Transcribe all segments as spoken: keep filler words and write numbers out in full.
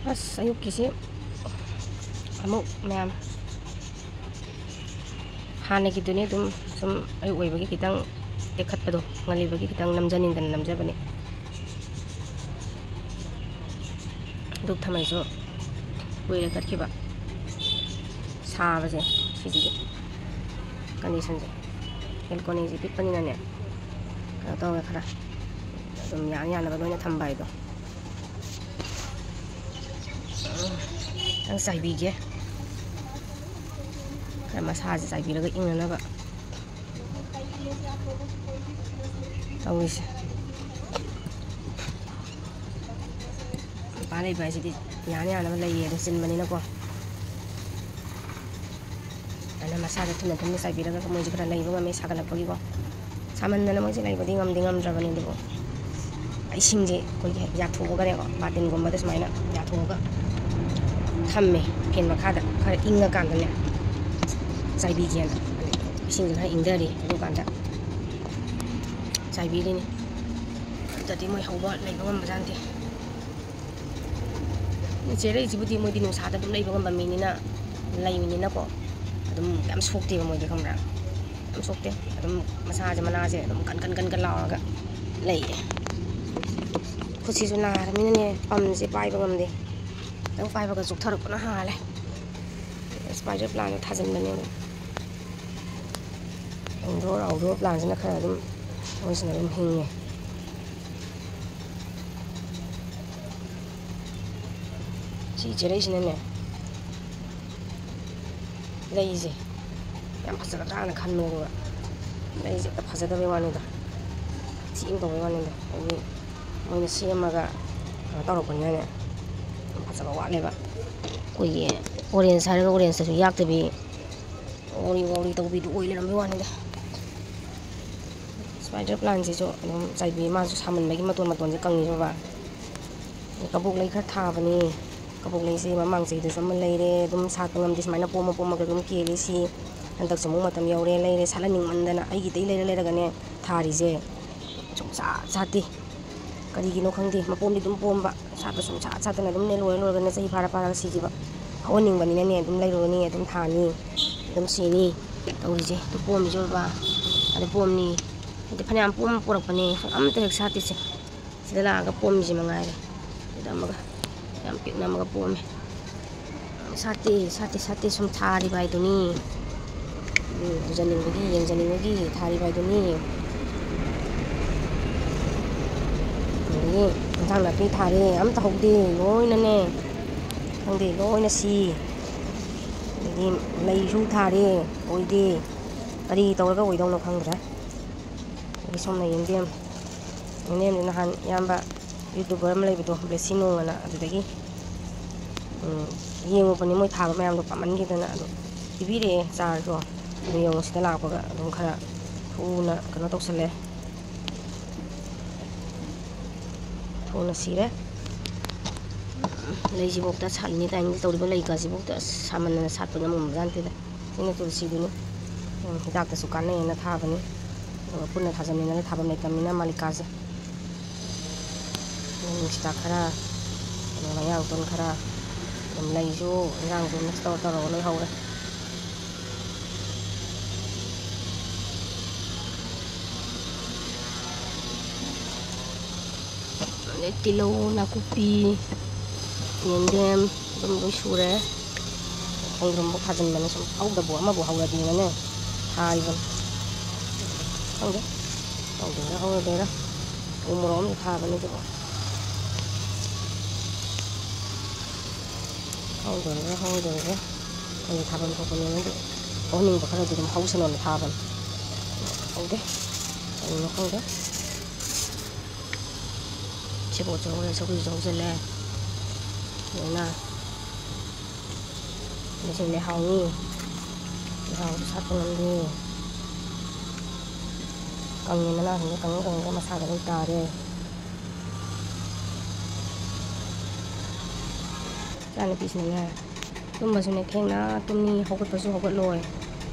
ꯑꯁ, ꯑꯌꯨꯛꯀꯤꯁꯤ ꯑꯃꯨꯛ ꯃꯌꯥꯝ ꯍꯥꯟꯅꯒꯤꯗꯨꯅꯤ ꯑꯗꯨꯝ, ꯁꯨꯝ ꯑꯌꯨꯛ ꯑꯣꯏꯕꯒꯤ ꯈꯤꯇꯪ ꯇꯦꯛꯈꯠꯄꯗꯣ, ꯉꯜꯂꯤꯕꯒꯤ ꯈꯤꯇꯪ ꯅꯝꯖꯅꯤꯡꯗꯅ ꯅꯝꯖꯕꯅꯤ꯫ ꯙꯨꯞ ꯊꯝꯃꯩꯁꯨ ꯀꯨꯏꯔꯦ ꯇꯠꯈꯤꯕ꯫ ꯁꯥꯕꯁꯦ, ꯁꯤꯁꯤꯒꯤ ꯀꯟꯗꯤꯁꯟꯁꯦ꯫ ꯕꯦꯜꯀꯣꯅꯤꯁꯦ ꯄꯤꯛꯄꯅꯤꯅꯅꯦ, ꯀꯩꯅꯣ ꯇꯧꯋꯦ, ꯈꯔ ꯑꯗꯨꯝ ꯌꯥꯅ ꯌꯥꯅꯕ ꯂꯣꯏꯅ ꯊꯝꯕ ꯍꯥꯏꯗꯣ꯫ ꯈꯤꯇꯪ ꯆꯥꯏꯕꯤꯒꯦ꯫ ꯈꯔ ꯃꯁꯥꯁꯦ ꯆꯥꯏꯕꯤꯔꯒ ꯏꯪꯅꯅꯕ ꯇꯧꯔꯤꯁꯦ꯫ ꯃꯄꯥꯟ ꯂꯩꯕ ꯍꯥꯏꯁꯤꯗꯤ ꯌꯥꯅ ꯌꯥꯅꯕ ꯂꯩꯌꯦ, ꯑꯗꯨ ꯆꯤꯟꯕꯅꯤꯅꯀꯣ꯫ ꯑꯗꯨꯅ ꯃꯁꯥꯗ ꯊꯨꯅ ꯊꯨꯅ ꯆꯥꯏꯕꯤꯔꯒ ꯃꯣꯏꯁꯦ ꯈꯔ ꯂꯩꯕ ꯉꯝꯃꯦ, ꯁꯥꯒꯠꯂꯛꯄꯒꯤꯀꯣ꯫ ꯁꯥꯃꯟꯗꯅ ꯃꯣꯏꯁꯦ ꯂꯩꯕꯗꯤ ꯉꯝꯗꯤ ꯉꯝꯗ꯭ꯔꯕꯅꯤ, ꯑꯗꯨꯕꯨ ꯏꯁꯤꯡꯁꯦ ꯑꯩꯈꯣꯏꯒꯤ ꯍꯦꯛ ꯌꯥꯊꯣꯛꯑꯒꯅꯦꯀꯣ, ꯕꯥꯇꯤꯟꯒꯨꯝꯕꯗ ꯁꯨꯃꯥꯏꯅ ꯌꯥꯊꯣꯛꯑꯒ ꯊꯝꯃꯦ, ꯐꯦꯟ ꯃꯈꯥꯗ ꯈꯔ ꯏꯪꯉꯀꯥꯟꯗꯅꯦ ꯆꯥꯏꯕꯤꯒꯦꯅ꯫ ꯏꯁꯤꯡꯁꯦ ꯈꯔ ꯏꯪꯊꯔꯤ, ꯑꯗꯨꯀꯥꯟꯗ ꯆꯥꯏꯕꯤꯔꯤꯅꯤ꯫ ꯑꯗꯨꯗꯤ ꯃꯣꯏ ꯍꯧꯕ ꯂꯩꯕ ꯉꯝꯕꯖꯥꯠ ꯅꯠꯇꯦ꯫ ꯆꯦꯔꯩꯁꯤꯕꯨꯗꯤ ꯃꯣꯏꯗꯤ ꯅꯨꯡꯁꯥꯗ ꯑꯗꯨꯝ ꯂꯩꯕ ꯉꯝꯕ ꯃꯤꯅꯤꯅ, ꯂꯩꯕꯅꯤꯅꯀꯣ, ꯑꯗꯨꯝ ꯌꯥꯝ ꯁꯣꯛꯇꯦꯕ ꯃꯣꯏꯗꯤ, ꯈꯪꯕ꯭ꯔꯥ? ꯌꯥꯝ ꯁꯣꯛꯇꯦ꯫ ꯑꯗꯨꯝ ꯃꯁꯥꯁꯦ, ꯃꯅꯥꯁꯦ ꯑꯗꯨꯝ ꯀꯟ ꯀꯟ ꯀꯟ ꯀꯟ ꯂꯥꯎꯔꯒ ꯂꯩꯌꯦ꯫ ꯈꯨꯠꯁꯤꯁꯨ ꯅꯥꯔꯕꯅꯤꯅꯅꯦ, ꯄꯝꯁꯦ ꯄꯥꯏꯕ ꯉꯝꯗꯦ꯫ ꯈꯤꯇꯪ ꯄꯥꯏꯕꯒ ꯆꯣꯛꯊꯔꯛꯄꯅ ꯍꯥꯜꯂꯦ꯫ ꯁ꯭ꯄꯥꯏꯗꯔ ꯄ꯭ꯂꯥꯟꯁꯦ ꯊꯥꯖꯤꯟꯕꯅꯦꯕ꯫ ꯏꯟꯗꯣꯔ ꯑꯥꯎꯠꯗꯣꯔ ꯄ꯭ꯂꯥꯟꯁꯤꯅ ꯈꯔ ꯑꯗꯨꯝ ꯃꯣꯏꯁꯤꯅ ꯑꯗꯨꯝ ꯍꯤꯡꯉꯦ꯫ ꯁꯤ ꯆꯦꯔꯩꯁꯤꯅꯅꯦ, ꯂꯩꯁꯦ ꯌꯥꯝ ꯐꯖꯒꯗ꯭ꯔꯥꯅ ꯈꯟꯕꯅꯦ, ꯑꯗꯨꯒ ꯂꯩꯁꯦ ꯍꯦꯛꯇ ꯐꯖꯗꯕꯩ ꯋꯥꯅꯤꯗ, ꯊꯤꯅ ꯇꯧꯕꯩ ꯋꯥꯅꯤꯗ꯫ ꯍꯥꯏꯗꯤ ꯃꯣꯏꯅ ꯁꯦꯝꯃꯒ ꯀꯩꯅꯣ ꯇꯧꯔꯛꯄꯅꯤꯅꯅꯦ, ꯌꯥꯝ ꯐꯖꯕ ꯋꯥꯠꯂꯦꯕ꯫ ꯑꯩꯈꯣꯏꯒꯤ ꯑꯣꯔꯦꯟꯖ ꯍꯥꯏꯔꯒ ꯑꯣꯔꯦꯟꯖꯇꯁꯨ ꯌꯥꯛꯇꯕꯤ, ꯋꯥꯎꯔꯤ ꯋꯥꯎꯔꯤ ꯇꯧꯕꯤꯗꯨ ꯑꯣꯏ ꯂꯩꯔꯝꯕꯩ ꯋꯥꯅꯤꯗ꯫ ꯁ꯭ꯄꯥꯏꯗꯔ ꯄ꯭ꯂꯥꯟꯁꯤꯁꯨ ꯑꯗꯨꯝ ꯆꯥꯏꯕꯤ, ꯃꯥꯁꯨ ꯁꯥꯃꯟꯕꯒꯤ ꯃꯇꯣꯟ ꯃꯇꯣꯟꯁꯦ ꯀꯪꯉꯤꯕ꯫ ꯀꯕꯣꯛ ꯂꯩ ꯈꯔ ꯊꯥꯕꯅꯤ꯫ ꯀꯕꯣꯛ ꯂꯩꯁꯦ ꯃꯃꯥꯡ ꯆꯍꯤꯗꯁꯨ ꯑꯃ ꯂꯩꯔꯦ, ꯑꯗꯨꯝ ꯁꯥꯠꯄ ꯉꯝꯗꯦ, ꯁꯨꯃꯥꯏꯅ ꯄꯣꯝꯃ ꯄꯣꯝꯃꯒ ꯑꯗꯨꯝ ꯀꯦꯜꯂꯤ꯫ ꯁꯤ ꯍꯟꯗꯛꯁꯨ ꯑꯃꯨꯛ ꯃꯇꯝ ꯌꯧꯔꯦ, ꯂꯩꯔꯦ꯫ ꯁꯥꯠꯍꯟꯅꯤꯡꯃꯟꯗꯅ ꯑꯩꯒꯤꯗꯩ ꯂꯩꯔ ꯂꯩꯔꯒꯅꯦ ꯊꯥꯔꯤꯁꯦ, ꯁꯨꯡꯁꯥꯠ ꯁꯥꯠꯇꯦ꯫ ꯀꯔꯤꯒꯤꯅꯣ ꯈꯪꯗꯦ, ꯃꯄꯣꯝꯗꯤ ꯑꯗꯨꯝ ꯄꯣꯝꯕ, ꯁꯥꯠꯄ ꯁꯨꯝ ꯁꯥꯠ ꯁꯥꯠꯇꯅ ꯑꯗꯨꯝꯅꯦ, ꯂꯣꯏꯔ ꯂꯣꯏꯔꯒꯅꯦ ꯆꯍꯤ ꯐꯥꯔ ꯐꯥꯔꯒ ꯁꯤꯈꯤꯕ꯫ ꯍꯧꯍꯟꯅꯤꯡꯕꯅꯤꯅꯅꯦ ꯑꯗꯨꯝ ꯂꯩꯔꯨꯔꯅꯤ, ꯑꯗꯨꯝ ꯊꯥꯅꯤ, ꯑꯗꯨꯝ ꯁꯤꯅꯤ ꯇꯧꯔꯤꯁꯦ꯫ ꯑꯗꯨ ꯄꯣꯝꯃꯤꯁꯦ ꯑꯣꯏꯕ, ꯑꯗꯨ ꯄꯣꯝꯅꯤ꯫ ꯍꯥꯏꯗꯤ ꯐꯅꯌꯥꯝ ꯄꯣꯝ ꯄꯣꯔꯛꯄꯅꯦ, ꯑꯝꯇ ꯍꯦꯛ ꯁꯥꯠꯇꯦꯁꯦ꯫ ꯁꯤꯗ ꯂꯥꯛꯑꯒ ꯄꯣꯝꯃꯤꯁꯦ ꯃꯉꯥꯏꯔꯦ꯫ ꯁꯤꯗ ꯑꯃꯒ ꯌꯥꯝ ꯄꯤꯛꯅ ꯑꯃꯒ ꯄꯣꯝꯃꯦ꯫ ꯁꯥꯠꯇꯦ, ꯁꯥꯠꯇꯦ, ꯁꯥꯠꯇꯦ꯫ ꯁꯨꯝ ꯊꯥꯔꯤꯕ ꯍꯥꯏꯗꯨꯅꯤ꯫ ꯎꯝ, ꯎꯖꯅꯤꯡꯕꯒꯤ, ꯌꯦꯡꯖꯅꯤꯡꯕꯒꯤ ꯊꯥꯔꯤꯕ ꯍꯥꯏꯗꯨꯅꯤ꯫ ꯑꯗꯒꯤ ꯏꯟꯁꯥꯡ ꯅꯥꯄꯤ ꯊꯥꯔꯦ, ꯑꯝꯇ ꯍꯧꯗꯦ, ꯂꯣꯏꯅꯅꯦ, ꯈꯪꯗꯦ, ꯂꯣꯏꯅ ꯁꯤ꯫ ꯑꯗꯒꯤ ꯂꯩꯁꯨ ꯊꯥꯔꯦ, ꯑꯣꯏꯗꯦ꯫ ꯀꯔꯤ ꯇꯧꯔꯒ ꯑꯣꯏꯗꯧꯅꯣ ꯈꯪꯗ꯭ꯔꯦ꯫ ꯑꯗꯒꯤ ꯁꯣꯝꯅ ꯌꯦꯟꯗꯦꯝ, ꯌꯦꯟꯗꯦꯝꯁꯦ ꯅꯍꯥꯟ ꯏꯌꯥꯝꯕ YouTuber ꯑꯃ ꯂꯩꯕꯗꯣ, ꯕ꯭ꯂꯦꯁꯤ ꯅꯣꯡ ꯑꯅ, ꯑꯗꯨꯗꯒꯤ, ꯎꯝ, ꯌꯦꯡꯉꯨꯕꯅꯤ ꯃꯣꯏ ꯊꯥꯕ ꯃꯌꯥꯝꯗꯣ ꯄꯥꯝꯃꯟꯈꯤꯗꯅ꯫ ꯑꯗꯣ ꯄꯤꯕꯤꯔꯛꯑꯦ ꯆꯥꯔꯁꯨ꯫ ꯑꯗꯨ ꯌꯦꯡꯉꯨ, ꯁꯤꯗ ꯂꯥꯛꯄꯒ ꯑꯗꯨꯝ ꯈꯔ ꯊꯨꯅ ꯀꯩꯅꯣ ꯇꯧꯁꯜꯂꯦ, ꯊꯨꯅ ꯁꯤꯔꯦ꯫ ꯂꯩꯁꯤꯐꯥꯎꯗ ꯁꯥꯠꯂꯤꯅꯤ ꯀꯥꯏꯅ ꯇꯧꯔꯤꯕ ꯂꯩ ꯀꯥꯁꯤꯐꯥꯎꯗ ꯑꯁ ꯁꯥꯃꯟꯗꯅ ꯁꯥꯠꯄ ꯉꯝꯃꯝꯕꯖꯥꯠ ꯅꯠꯇꯦꯗ꯫ ꯁꯤꯅ ꯇꯨꯜꯁꯤꯗꯨꯅꯤ꯫ ꯎꯝ, ꯍꯤꯗꯥꯛꯇꯁꯨ ꯀꯥꯟꯅꯩꯌꯦꯅ ꯊꯥꯕꯅꯤ꯫ ꯑꯗꯨꯒ ꯄꯨꯟꯅ ꯊꯥꯖꯟꯃꯤꯟꯅꯔꯦ, ꯊꯥꯐꯝ ꯂꯩꯇꯕꯅꯤꯅ ꯃꯥꯂꯤꯀꯥꯁꯦ꯫ ꯑꯗꯨꯝ ꯍꯤꯗꯥꯛ ꯈꯔ, ꯑꯗꯨꯒ ꯃꯌꯥꯡꯇꯣꯟ ꯈꯔ, ꯑꯗꯨꯝ ꯂꯩꯁꯨ ꯏꯟꯖꯥꯡꯁꯨ mix ꯇꯧꯔ ꯇꯧꯔꯒ ꯂꯣꯏ ꯍꯧꯔꯦ꯫ ꯑꯗꯩ ꯇꯤꯜꯍꯧ, ꯅꯥꯀꯨꯞꯄꯤ, ꯌꯦꯟꯗꯦꯝ ꯑꯗꯨꯝ ꯂꯣꯏ ꯁꯨꯔꯦ꯫ ꯈꯣꯡꯗ꯭ꯔꯨꯝꯕꯨ ꯊꯥꯖꯤꯟꯕꯅꯦ, ꯁꯨꯝ ꯍꯧꯗꯕꯨ ꯑꯃꯕꯨ ꯍꯧꯔꯗꯤꯅꯅꯦ ꯊꯥꯔꯤꯕꯅꯤ꯫ ꯈꯪꯗꯦ, ꯍꯧꯗꯣꯏꯔꯥ ꯍꯧꯔꯣꯏꯗꯣꯏꯔꯥ꯫ ꯎ ꯃꯣꯔꯣꯛ ꯑꯃꯁꯨ ꯊꯥꯕꯅꯤ ꯑꯗꯨꯕꯨ꯫ ꯍꯧꯗꯣꯔꯤꯕ꯭ꯔꯥ ꯍꯧꯔꯣꯏꯗꯣꯔꯤꯕ꯭ꯔꯥ? ꯑꯩꯅ ꯊꯥꯐꯝ ꯊꯣꯛꯄꯅꯦꯅ ꯑꯗꯨ ꯍꯧꯍꯟꯅꯤꯡꯕ ꯈꯔꯗꯤ ꯑꯗꯨꯝ ꯍꯧꯁꯅꯣꯅ ꯊꯥꯕꯅꯤ꯫ ꯍꯧꯗꯦ꯫ ꯀꯔꯤꯅꯣ ꯈꯪꯗꯦ꯫ ꯁꯦꯕꯣꯠꯁꯨ ꯍꯧꯔꯦ, ꯁꯧꯒ꯭ꯔꯤꯁꯨ ꯍꯧꯖꯤꯜꯂꯦ꯫ ꯐꯖꯅ꯫ ꯃꯁꯤꯡꯗꯤ ꯍꯥꯎꯅꯤ꯫ ꯂꯩꯍꯥꯎꯁꯨ ꯁꯥꯠꯄ ꯉꯝꯗꯦ꯫ ꯀꯪꯉꯦ, ꯃꯅꯥꯁꯤꯡꯁꯦ ꯀꯪꯉ ꯀꯪꯉꯒ ꯃꯁꯥꯗ ꯂꯣꯏ ꯇꯥꯔꯦ꯫ ꯏꯆꯥꯅꯨꯄꯤꯁꯤꯅꯅꯦ, ꯇꯨꯝꯕꯁꯨꯅꯦ ꯊꯦꯡꯅ ꯇꯨꯝꯅꯤ, ꯍꯧꯒꯠꯄꯁꯨ ꯍꯧꯒꯠꯂꯣꯏ꯫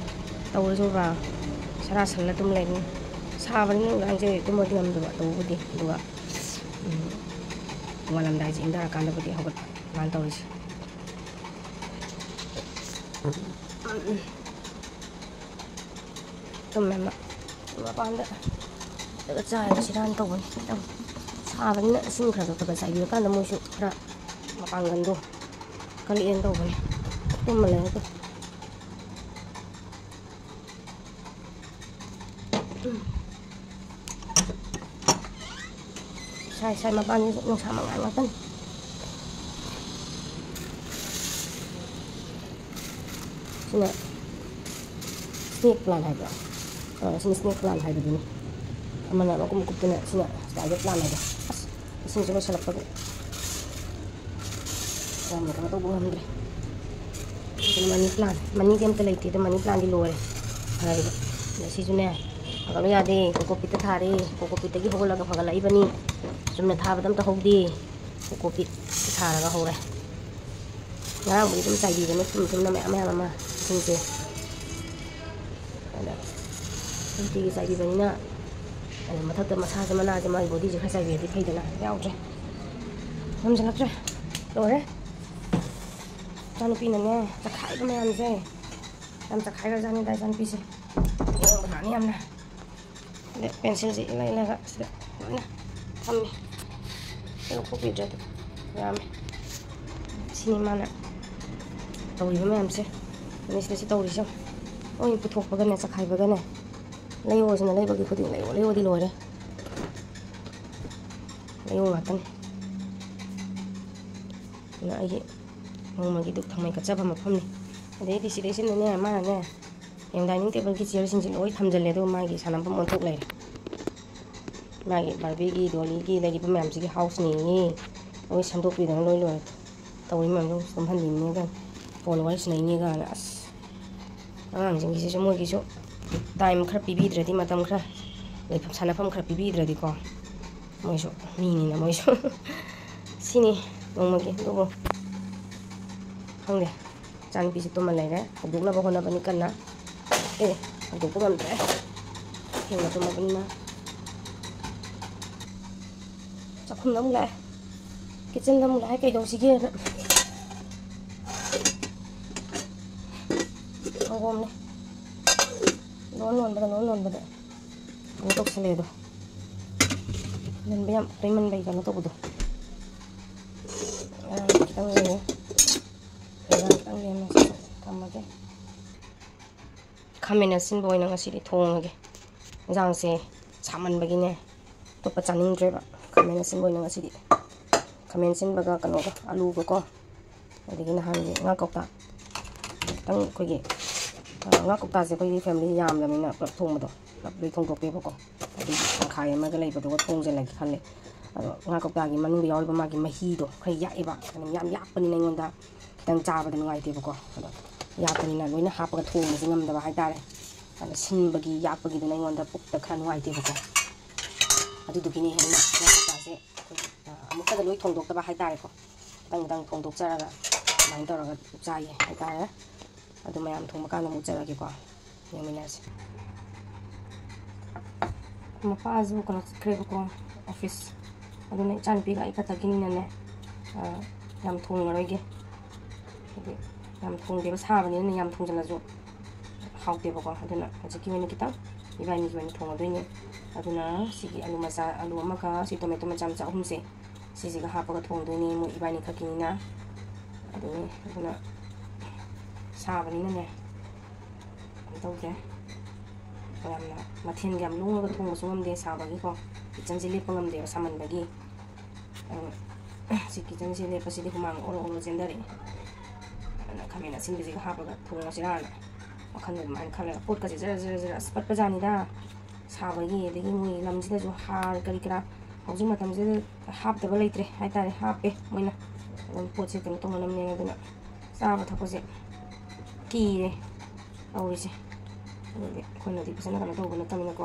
ꯇꯧꯔꯁꯨꯕ, ꯁꯔꯥ ꯁꯜꯂ ꯇꯨꯝ ꯂꯩꯕꯅꯤ꯫ ꯁꯥꯕꯅꯤꯅ ꯅꯨꯡꯗꯥꯡꯁꯦ ꯇꯨꯝꯕꯗꯤ ꯉꯝꯗꯕ ꯇꯧꯕꯕꯨꯗꯤ꯫ ꯑꯗꯨꯒ, ꯎꯝ, ꯅꯣꯡꯉꯥꯜꯂꯝꯗꯥꯏꯁꯦ ꯏꯪꯊꯔꯀꯥꯟꯗꯕꯨꯗꯤ ꯍꯧꯒꯠꯄ ꯑꯗꯨꯃꯥꯏꯅ ꯇꯧꯔꯤꯁꯦ꯫ ꯇꯨꯝꯃꯦ ꯃꯥ꯫ ꯃꯄꯥꯟꯗ ꯆꯥꯔꯒ ꯁꯤꯔꯥꯟ ꯇꯧꯕꯅꯤ꯫ ꯁꯥꯕꯅꯤꯅ ꯏꯁꯤꯡ ꯈꯔ ꯈꯔ ꯈꯔ ꯆꯥꯏꯕꯤꯔꯀꯥꯟꯗ ꯃꯣꯏꯁꯨ ꯈꯔ ꯃꯄꯥꯡꯒꯜꯗꯣ ꯀꯜꯂꯛꯑꯦꯅ ꯇꯧꯕꯅꯤ꯫ ꯇꯨꯝꯃ ꯂꯩꯔꯦ ꯑꯗꯨꯝ꯫ ꯁꯥꯏ, ꯁꯥꯏ, ꯃꯄꯥꯟꯁꯤꯁꯨ ꯅꯨꯡꯁꯥ ꯃꯉꯥꯜ ꯉꯥꯛꯇꯅꯤ꯫ ꯁꯤꯅ snake plant ꯍꯥꯏꯕ꯭ꯔꯣ? ꯑ, ꯁꯤꯅ snake plant ꯍꯥꯏꯕꯗꯨꯅꯤ꯫ ꯑꯃꯅ ꯃꯀꯨꯞ ꯃꯀꯨꯞꯇꯨꯅ, ꯁꯤꯅ spider plant ꯍꯥꯏꯕ꯫ ꯑꯁ, ꯏꯁꯤꯡꯁꯨ ꯂꯣꯏꯁꯤꯜꯂꯛꯄꯒꯤ ꯌꯥꯝꯅ ꯀꯩꯅꯣ ꯇꯧꯕ ꯉꯝꯗ꯭ꯔꯦ꯫ ꯁꯤꯅ money plant, moneyꯗꯤ ꯑꯝꯇ ꯂꯩꯇꯦ, ꯑꯗꯣ money plantꯗꯤ ꯂꯣꯏꯔꯦ꯫ ꯐꯔꯦ, ꯑꯗꯣ ꯁꯤꯁꯨꯅꯦ ꯐꯒꯠꯂꯨ ꯌꯥꯗꯦ꯫ Cocopeatꯇ ꯊꯥꯔꯦ, cocopeatꯇꯒꯤ ꯍꯧꯒꯠꯂꯒ ꯐꯒꯠꯂꯛꯏꯕꯅꯤ꯫ ꯆꯨꯝꯅ ꯊꯥꯕꯗ ꯑꯝꯇ ꯍꯧꯗꯦ꯫ Cocopeat ꯊꯥꯔꯒ ꯍꯧꯔꯦ꯫ ꯉꯔꯥꯡꯕꯨꯗꯤ ꯑꯗꯨꯝ ꯆꯥꯏꯕꯤꯕꯅꯦ, ꯊꯨꯝ ꯊꯨꯝꯅ ꯃꯌꯥꯝ ꯃꯌꯥꯝ ꯑꯃ ꯏꯁꯤꯡꯁꯦ꯫ ꯑꯗ ꯅꯨꯡꯇꯤꯒꯤ ꯆꯥꯏꯕꯤꯕꯅꯤꯅ, ꯑꯗ ꯃꯊꯛꯇ ꯃꯁꯥꯁꯦ, ꯃꯅꯥꯁꯦ, ꯃꯥꯒꯤ bodyꯁꯦ ꯈꯔ ꯆꯥꯏꯕꯤꯔꯗꯤ ꯐꯩꯗꯅ, ꯌꯥꯎꯗ꯭ꯔꯦ꯫ ꯉꯝꯁꯤꯜꯂꯛꯇ꯭ꯔꯦ꯫ ꯂꯣꯏꯔꯦ꯫ ꯏꯆꯥꯅꯨꯄꯤꯅꯅꯦ ꯆꯈꯥꯏꯕ ꯃꯌꯥꯝꯁꯦ꯫ ꯌꯥꯝ ꯆꯈꯥꯏꯈ꯭ꯔꯖꯥꯠꯅꯤꯗ ꯏꯆꯥꯅꯨꯄꯤꯁꯦ꯫ ꯌꯦꯡꯕ ꯂꯥꯛꯅꯤ ꯌꯥꯝꯅ꯫ ꯑꯗ pencilꯁꯦ ꯏꯂꯥꯏ ꯂꯥꯏꯕ ꯁꯤꯗ ꯂꯣꯏꯅ ꯊꯝꯃꯤ꯫ ꯂꯧꯊꯣꯛꯄꯤꯗ꯭ꯔꯗꯤ ꯌꯥꯝꯃꯦ꯫ ꯁꯤꯅꯤ ꯃꯥꯅ ꯇꯧꯔꯤꯕ ꯃꯌꯥꯝꯁꯦ꯫ ꯑꯗꯩ ꯁꯤꯗ ꯁꯤ ꯇꯧꯔꯤꯁꯦ ꯌꯦꯡꯉꯨ꯫ ꯃꯣꯏ ꯄꯨꯊꯣꯛꯄꯒꯅꯦ, ꯆꯈꯥꯏꯕꯒꯅꯦ꯫ ꯂꯩꯌꯣꯁꯤꯅ ꯂꯩꯕꯒꯤ ꯈꯨꯗꯤꯡ ꯂꯩꯌꯣ, ꯂꯩꯌꯣꯗꯤ ꯂꯣꯏꯔꯦ꯫ ꯂꯩꯌꯣ ꯉꯥꯛꯇꯅꯤ꯫ ꯑꯗꯨꯅ ꯑꯩꯒꯤ ꯅꯣꯡꯃꯒꯤ ꯙꯨꯞ ꯊꯥꯎꯃꯩ ꯀꯠꯆꯕ ꯃꯐꯝꯅꯤ꯫ ꯑꯗꯩꯗꯤ ꯁꯤꯗꯩꯁꯤꯗꯅꯦ, ꯃꯥꯅꯅꯦ, ꯌꯦꯡꯉꯨ, dining tableꯒꯤ chairꯁꯤꯡꯁꯦ ꯂꯣꯏ ꯊꯝꯖꯤꯜꯂꯦ, ꯑꯗꯨꯒ ꯃꯥꯒꯤ ꯁꯥꯟꯅꯐꯝ ꯑꯣꯟꯊꯣꯛ ꯂꯩꯔꯦ꯫ ꯃꯥꯒꯤ Barbieꯒꯤ, Dollieꯒꯤ ꯂꯩꯔꯤꯕ ꯃꯌꯥꯝꯁꯤꯒꯤ houseꯅꯦꯌꯦ꯫ ꯂꯣꯏ ꯁꯦꯝꯗꯣꯛꯄꯤꯗꯅ ꯂꯣꯏ ꯂꯣꯏꯔꯦ꯫ ꯇꯧꯔꯤ ꯃꯌꯥꯝꯗꯣ ꯇꯨꯝꯍꯜꯂꯤꯅꯦ ꯀꯥꯏꯅ, phone ꯋꯥꯔꯤ ꯁꯥꯟꯅꯩꯅꯦ ꯀꯥꯏꯅ꯫ ꯑꯁ, ꯑꯉꯥꯡꯁꯤꯡꯒꯤꯁꯤꯁꯨ, ꯃꯣꯏꯒꯤꯁꯨ time ꯈꯔ ꯄꯤꯕꯤꯗ꯭ꯔꯗꯤ, ꯃꯇꯝ ꯈꯔ, ꯂꯩꯐꯝ ꯁꯥꯟꯅꯐꯝ ꯈꯔ ꯄꯤꯕꯤꯗ꯭ꯔꯗꯤꯀꯣ, ꯃꯣꯏꯁꯨ ꯃꯤꯅꯤꯅ ꯃꯣꯏꯁꯨ꯫ ꯁꯤꯅꯤ ꯅꯣꯡꯃꯒꯤ꯫ ꯑꯗꯨꯕꯨ ꯈꯪꯗꯦ, ꯏꯆꯥꯅꯨꯄꯤꯁꯦ ꯇꯨꯝꯃ ꯂꯩꯔꯦ꯫ ꯍꯧꯗꯣꯛꯅꯕ ꯍꯣꯠꯅꯕꯅꯤ ꯀꯟꯅ꯫ ꯑꯦ, ꯍꯧꯗꯣꯛꯄ ꯉꯝꯗ꯭ꯔꯦ꯫ ꯊꯦꯡꯅ ꯇꯨꯝꯃꯕꯅꯤꯅ꯫ ꯆꯥꯛꯈꯨꯝꯗ ꯑꯃꯨꯛ ꯂꯥꯛꯑꯦ꯫ ꯀꯤꯠꯆꯟꯗ ꯑꯃꯨꯛ ꯂꯥꯛꯑꯦ, ꯀꯩꯗꯧꯁꯤꯒꯦꯅ꯫ ꯁꯪꯒꯣꯝꯅꯦ꯫ ꯂꯣꯟ ꯂꯣꯟꯕꯗ, ꯂꯣꯟ ꯂꯣꯟꯕꯗ ꯀꯩꯅꯣ ꯇꯧꯁꯜꯂꯦ ꯑꯗꯣ꯫ ꯂꯣꯟꯕ ꯌꯥꯝ ꯇꯣꯏꯃꯟꯕꯩ ꯀꯩꯅꯣ ꯇꯧꯕꯗꯣ꯫ ꯑꯥ, ꯈꯤꯇꯪ ꯂꯩꯔꯦ꯫ ꯈꯤꯇꯪ ꯂꯦꯝꯃꯦ꯫ ꯊꯝꯃꯒꯦ꯫ ꯈꯥꯃꯦꯟ ꯑꯁꯤꯟꯕ ꯑꯣꯏꯅ ꯉꯁꯤꯗꯤ ꯊꯣꯡꯉꯒꯦ꯫ ꯏꯟꯖꯥꯡꯁꯦ ꯁꯥꯃꯟꯕꯒꯤꯅꯦ, ꯑꯇꯣꯞꯄ ꯆꯥꯅꯤꯡꯗ꯭ꯔꯦꯕ꯫ ꯈꯥꯃꯦꯟ ꯑꯁꯤꯟꯕ ꯑꯣꯏꯅ ꯉꯁꯤꯗꯤ, ꯈꯥꯃꯦꯟ ꯑꯁꯤꯟꯕꯒ ꯀꯩꯅꯣꯒ, ꯑꯂꯨꯒꯀꯣ, ꯑꯗꯒꯤ ꯅꯍꯥꯟꯒꯤ ꯉꯥ ꯀꯧꯇꯥ ꯈꯤꯇꯪ, ꯑꯩꯈꯣꯏꯒꯤ, ꯑ, ꯉꯥ ꯀꯧꯇꯥꯁꯦ ꯑꯩꯈꯣꯏꯒꯤ ꯐꯦꯃꯤꯂꯤ ꯌꯥꯝꯗꯕꯅꯤꯅ ꯄꯨꯂꯞ ꯊꯣꯡꯕꯗꯣ, ꯄꯨꯂꯞ ꯂꯣꯏ ꯊꯣꯡꯗꯣꯛꯀꯦꯕꯀꯣ꯫ ꯑꯗꯨꯒꯤ ꯇꯪꯈꯥꯏ ꯑꯃꯒ ꯂꯩꯕꯗꯨꯒ ꯊꯣꯡꯖꯤꯜꯂꯒꯦ ꯈꯜꯂꯦ꯫ ꯑꯗꯣ ꯉꯥ ꯀꯧꯇꯥꯒꯤ ꯃꯅꯨꯡꯗ ꯌꯥꯎꯔꯤꯕ ꯃꯥꯒꯤ ꯃꯍꯤꯗꯣ ꯈꯔ ꯌꯥꯛꯑꯦꯕ, ꯑꯗꯨꯝ ꯌꯥꯝ ꯌꯥꯛꯄꯅꯤꯅ ꯑꯩꯉꯣꯟꯗ ꯈꯤꯇꯪ ꯆꯥꯕꯗ ꯅꯨꯡꯉꯥꯏꯇꯦꯕꯀꯣ꯫ ꯑꯗꯣ ꯌꯥꯛꯄꯅꯤꯅ ꯂꯣꯏꯅ ꯍꯥꯞꯄꯒ ꯊꯣꯡꯕꯁꯦ ꯉꯝꯗꯕ ꯍꯥꯏꯇꯥꯔꯦ꯫ ꯑꯗꯣ ꯁꯤꯟꯕꯒꯤ, ꯌꯥꯛꯄꯒꯤꯗꯨꯅ ꯑꯩꯉꯣꯟꯗ ꯄꯨꯛꯇ ꯈꯔ ꯅꯨꯡꯉꯥꯏꯇꯦꯕꯀꯣ꯫ ꯑꯗꯨꯗꯨꯒꯤꯅꯦ ꯑꯩꯅ ꯉꯥ ꯀꯧꯇꯥꯁꯦ ꯑꯩꯈꯣꯏꯒꯤ, ꯑ, ꯑꯃꯨꯛꯇꯗ ꯂꯣꯏ ꯊꯣꯡꯗꯣꯛꯇꯕ ꯍꯥꯏꯇꯥꯔꯦꯀꯣ꯫ ꯈꯤꯇꯪ ꯈꯤꯇꯪ ꯊꯣꯡꯗꯣꯛꯆꯔꯒ ꯑꯗꯨꯃꯥꯏꯅ ꯇꯧꯔꯒ ꯆꯥꯏꯌꯦ ꯍꯥꯏꯇꯥꯔꯦ꯫ ꯑꯗꯨ ꯃꯌꯥꯝ ꯊꯣꯡꯕ ꯀꯥꯟꯗ ꯑꯃꯨꯛ ꯎꯠꯆꯔꯛꯀꯦꯀꯣ꯫ ꯌꯦꯡꯃꯤꯟꯅꯔꯁꯤ꯫ ꯃꯄꯥꯁꯨ ꯀꯩꯅꯣ ꯆꯠꯈ꯭ꯔꯦꯕꯀꯣ, ꯑꯣꯐꯤꯁ꯫ ꯑꯗꯨꯅ ꯏꯆꯥꯅꯨꯄꯤꯒ ꯑꯩ ꯈꯛꯇꯒꯤꯅꯤꯅꯅꯦ, ꯑ, ꯌꯥꯝ ꯊꯣꯡꯉꯔꯣꯏꯒꯦ꯫ ꯍꯥꯏꯗꯤ ꯌꯥꯝ ꯊꯣꯡꯗꯦꯕ, ꯁꯥꯕꯅꯤꯅꯅꯦ ꯌꯥꯝ ꯊꯣꯡꯖꯤꯜꯂꯁꯨ ꯍꯥꯎꯇꯦꯕꯀꯣ꯫ ꯑꯗꯨꯅ ꯍꯧꯖꯤꯛꯀꯤ ꯑꯣꯏꯅ ꯈꯤꯇꯪ ꯏꯕꯥꯅꯤꯒꯤ ꯑꯣꯏꯅ ꯊꯣꯡꯉꯗꯣꯏꯅꯦ꯫ ꯑꯗꯨꯅ ꯁꯤꯒꯤ ꯑꯂꯨ ꯃꯆꯥ, ꯑꯂꯨ ꯑꯃꯒ ꯁꯤ ꯇꯣꯃꯦꯇꯣ ꯃꯆꯥ ꯃꯆꯥ ꯑꯍꯨꯝꯁꯦ, ꯁꯤꯁꯤꯒ ꯍꯥꯞꯄꯒ ꯊꯣꯡꯗꯣꯏꯅꯦ, ꯃꯣꯏ ꯏꯕꯥꯅꯤ ꯈꯛꯀꯤꯅꯤꯅ꯫ ꯑꯗꯨꯅꯤ, ꯑꯗꯨꯅ ꯁꯥꯕꯅꯤꯅꯅꯦ, ꯀꯩꯅꯣ ꯇꯧꯗꯦ, ꯌꯥꯝꯅ ꯃꯊꯦꯜꯒ ꯌꯥꯝ ꯂꯣꯡꯉꯒ ꯊꯣꯡꯕꯁꯨ ꯉꯝꯗꯦ ꯁꯥꯕꯒꯤꯀꯣ꯫ ꯀꯤꯠꯆꯟꯁꯦ ꯂꯦꯞꯄ ꯉꯝꯗꯦꯕ ꯁꯥꯃꯟꯕꯒꯤ꯫ ꯑꯗꯨꯅ ꯁꯤ ꯀꯤꯠꯆꯟꯁꯦ ꯂꯦꯞꯄꯁꯤꯗꯤ ꯍꯨꯃꯥꯡ ꯑꯣꯔꯣ ꯑꯣꯔꯣ ꯆꯦꯟꯊꯔꯛꯑꯦ꯫ ꯑꯗꯨꯅ ꯈꯥꯃꯦꯟ ꯑꯁꯤꯟꯕꯁꯤꯒ ꯍꯥꯞꯄꯒ ꯊꯣꯡꯉꯁꯤꯔꯥꯅ ꯋꯥꯈꯜꯗ ꯑꯗꯨꯃꯥꯏꯅ ꯈꯜꯂꯒ, ꯄꯣꯠꯀꯁꯦ ꯖꯔ ꯖꯔ ꯖꯔ ꯑꯁ ꯄꯠꯄꯖꯥꯠꯅꯤꯗ꯫ ꯁꯥꯕꯒꯤ, ꯑꯗꯒꯤ ꯃꯣꯏ ꯂꯝꯁꯤꯗꯁꯨ ꯍꯥꯔ ꯀꯔꯤ ꯀꯔꯥ ꯍꯧꯖꯤꯛ ꯃꯇꯝꯁꯤꯗ ꯍꯥꯞꯇꯕ ꯂꯩꯇ꯭ꯔꯦ ꯍꯥꯏꯇꯥꯔꯦ, ꯍꯥꯞꯄꯦ ꯃꯣꯏꯅ꯫ ꯑꯗꯨꯝ ꯄꯣꯠꯁꯦ ꯀꯩꯅꯣ ꯇꯧꯅꯅꯕꯅꯦꯅ꯫ ꯑꯗꯨꯅ ꯆꯥꯕ ꯊꯛꯄꯁꯦ ꯀꯤꯔꯦ ꯇꯧꯔꯤꯁꯦ꯫ ꯑꯗꯨꯗꯤ ꯑꯩꯈꯣꯏꯅꯗꯤ ꯐꯖꯅ ꯀꯩꯅꯣ ꯇꯧꯕ ꯅꯠꯇꯕꯅꯤꯅꯀꯣ꯫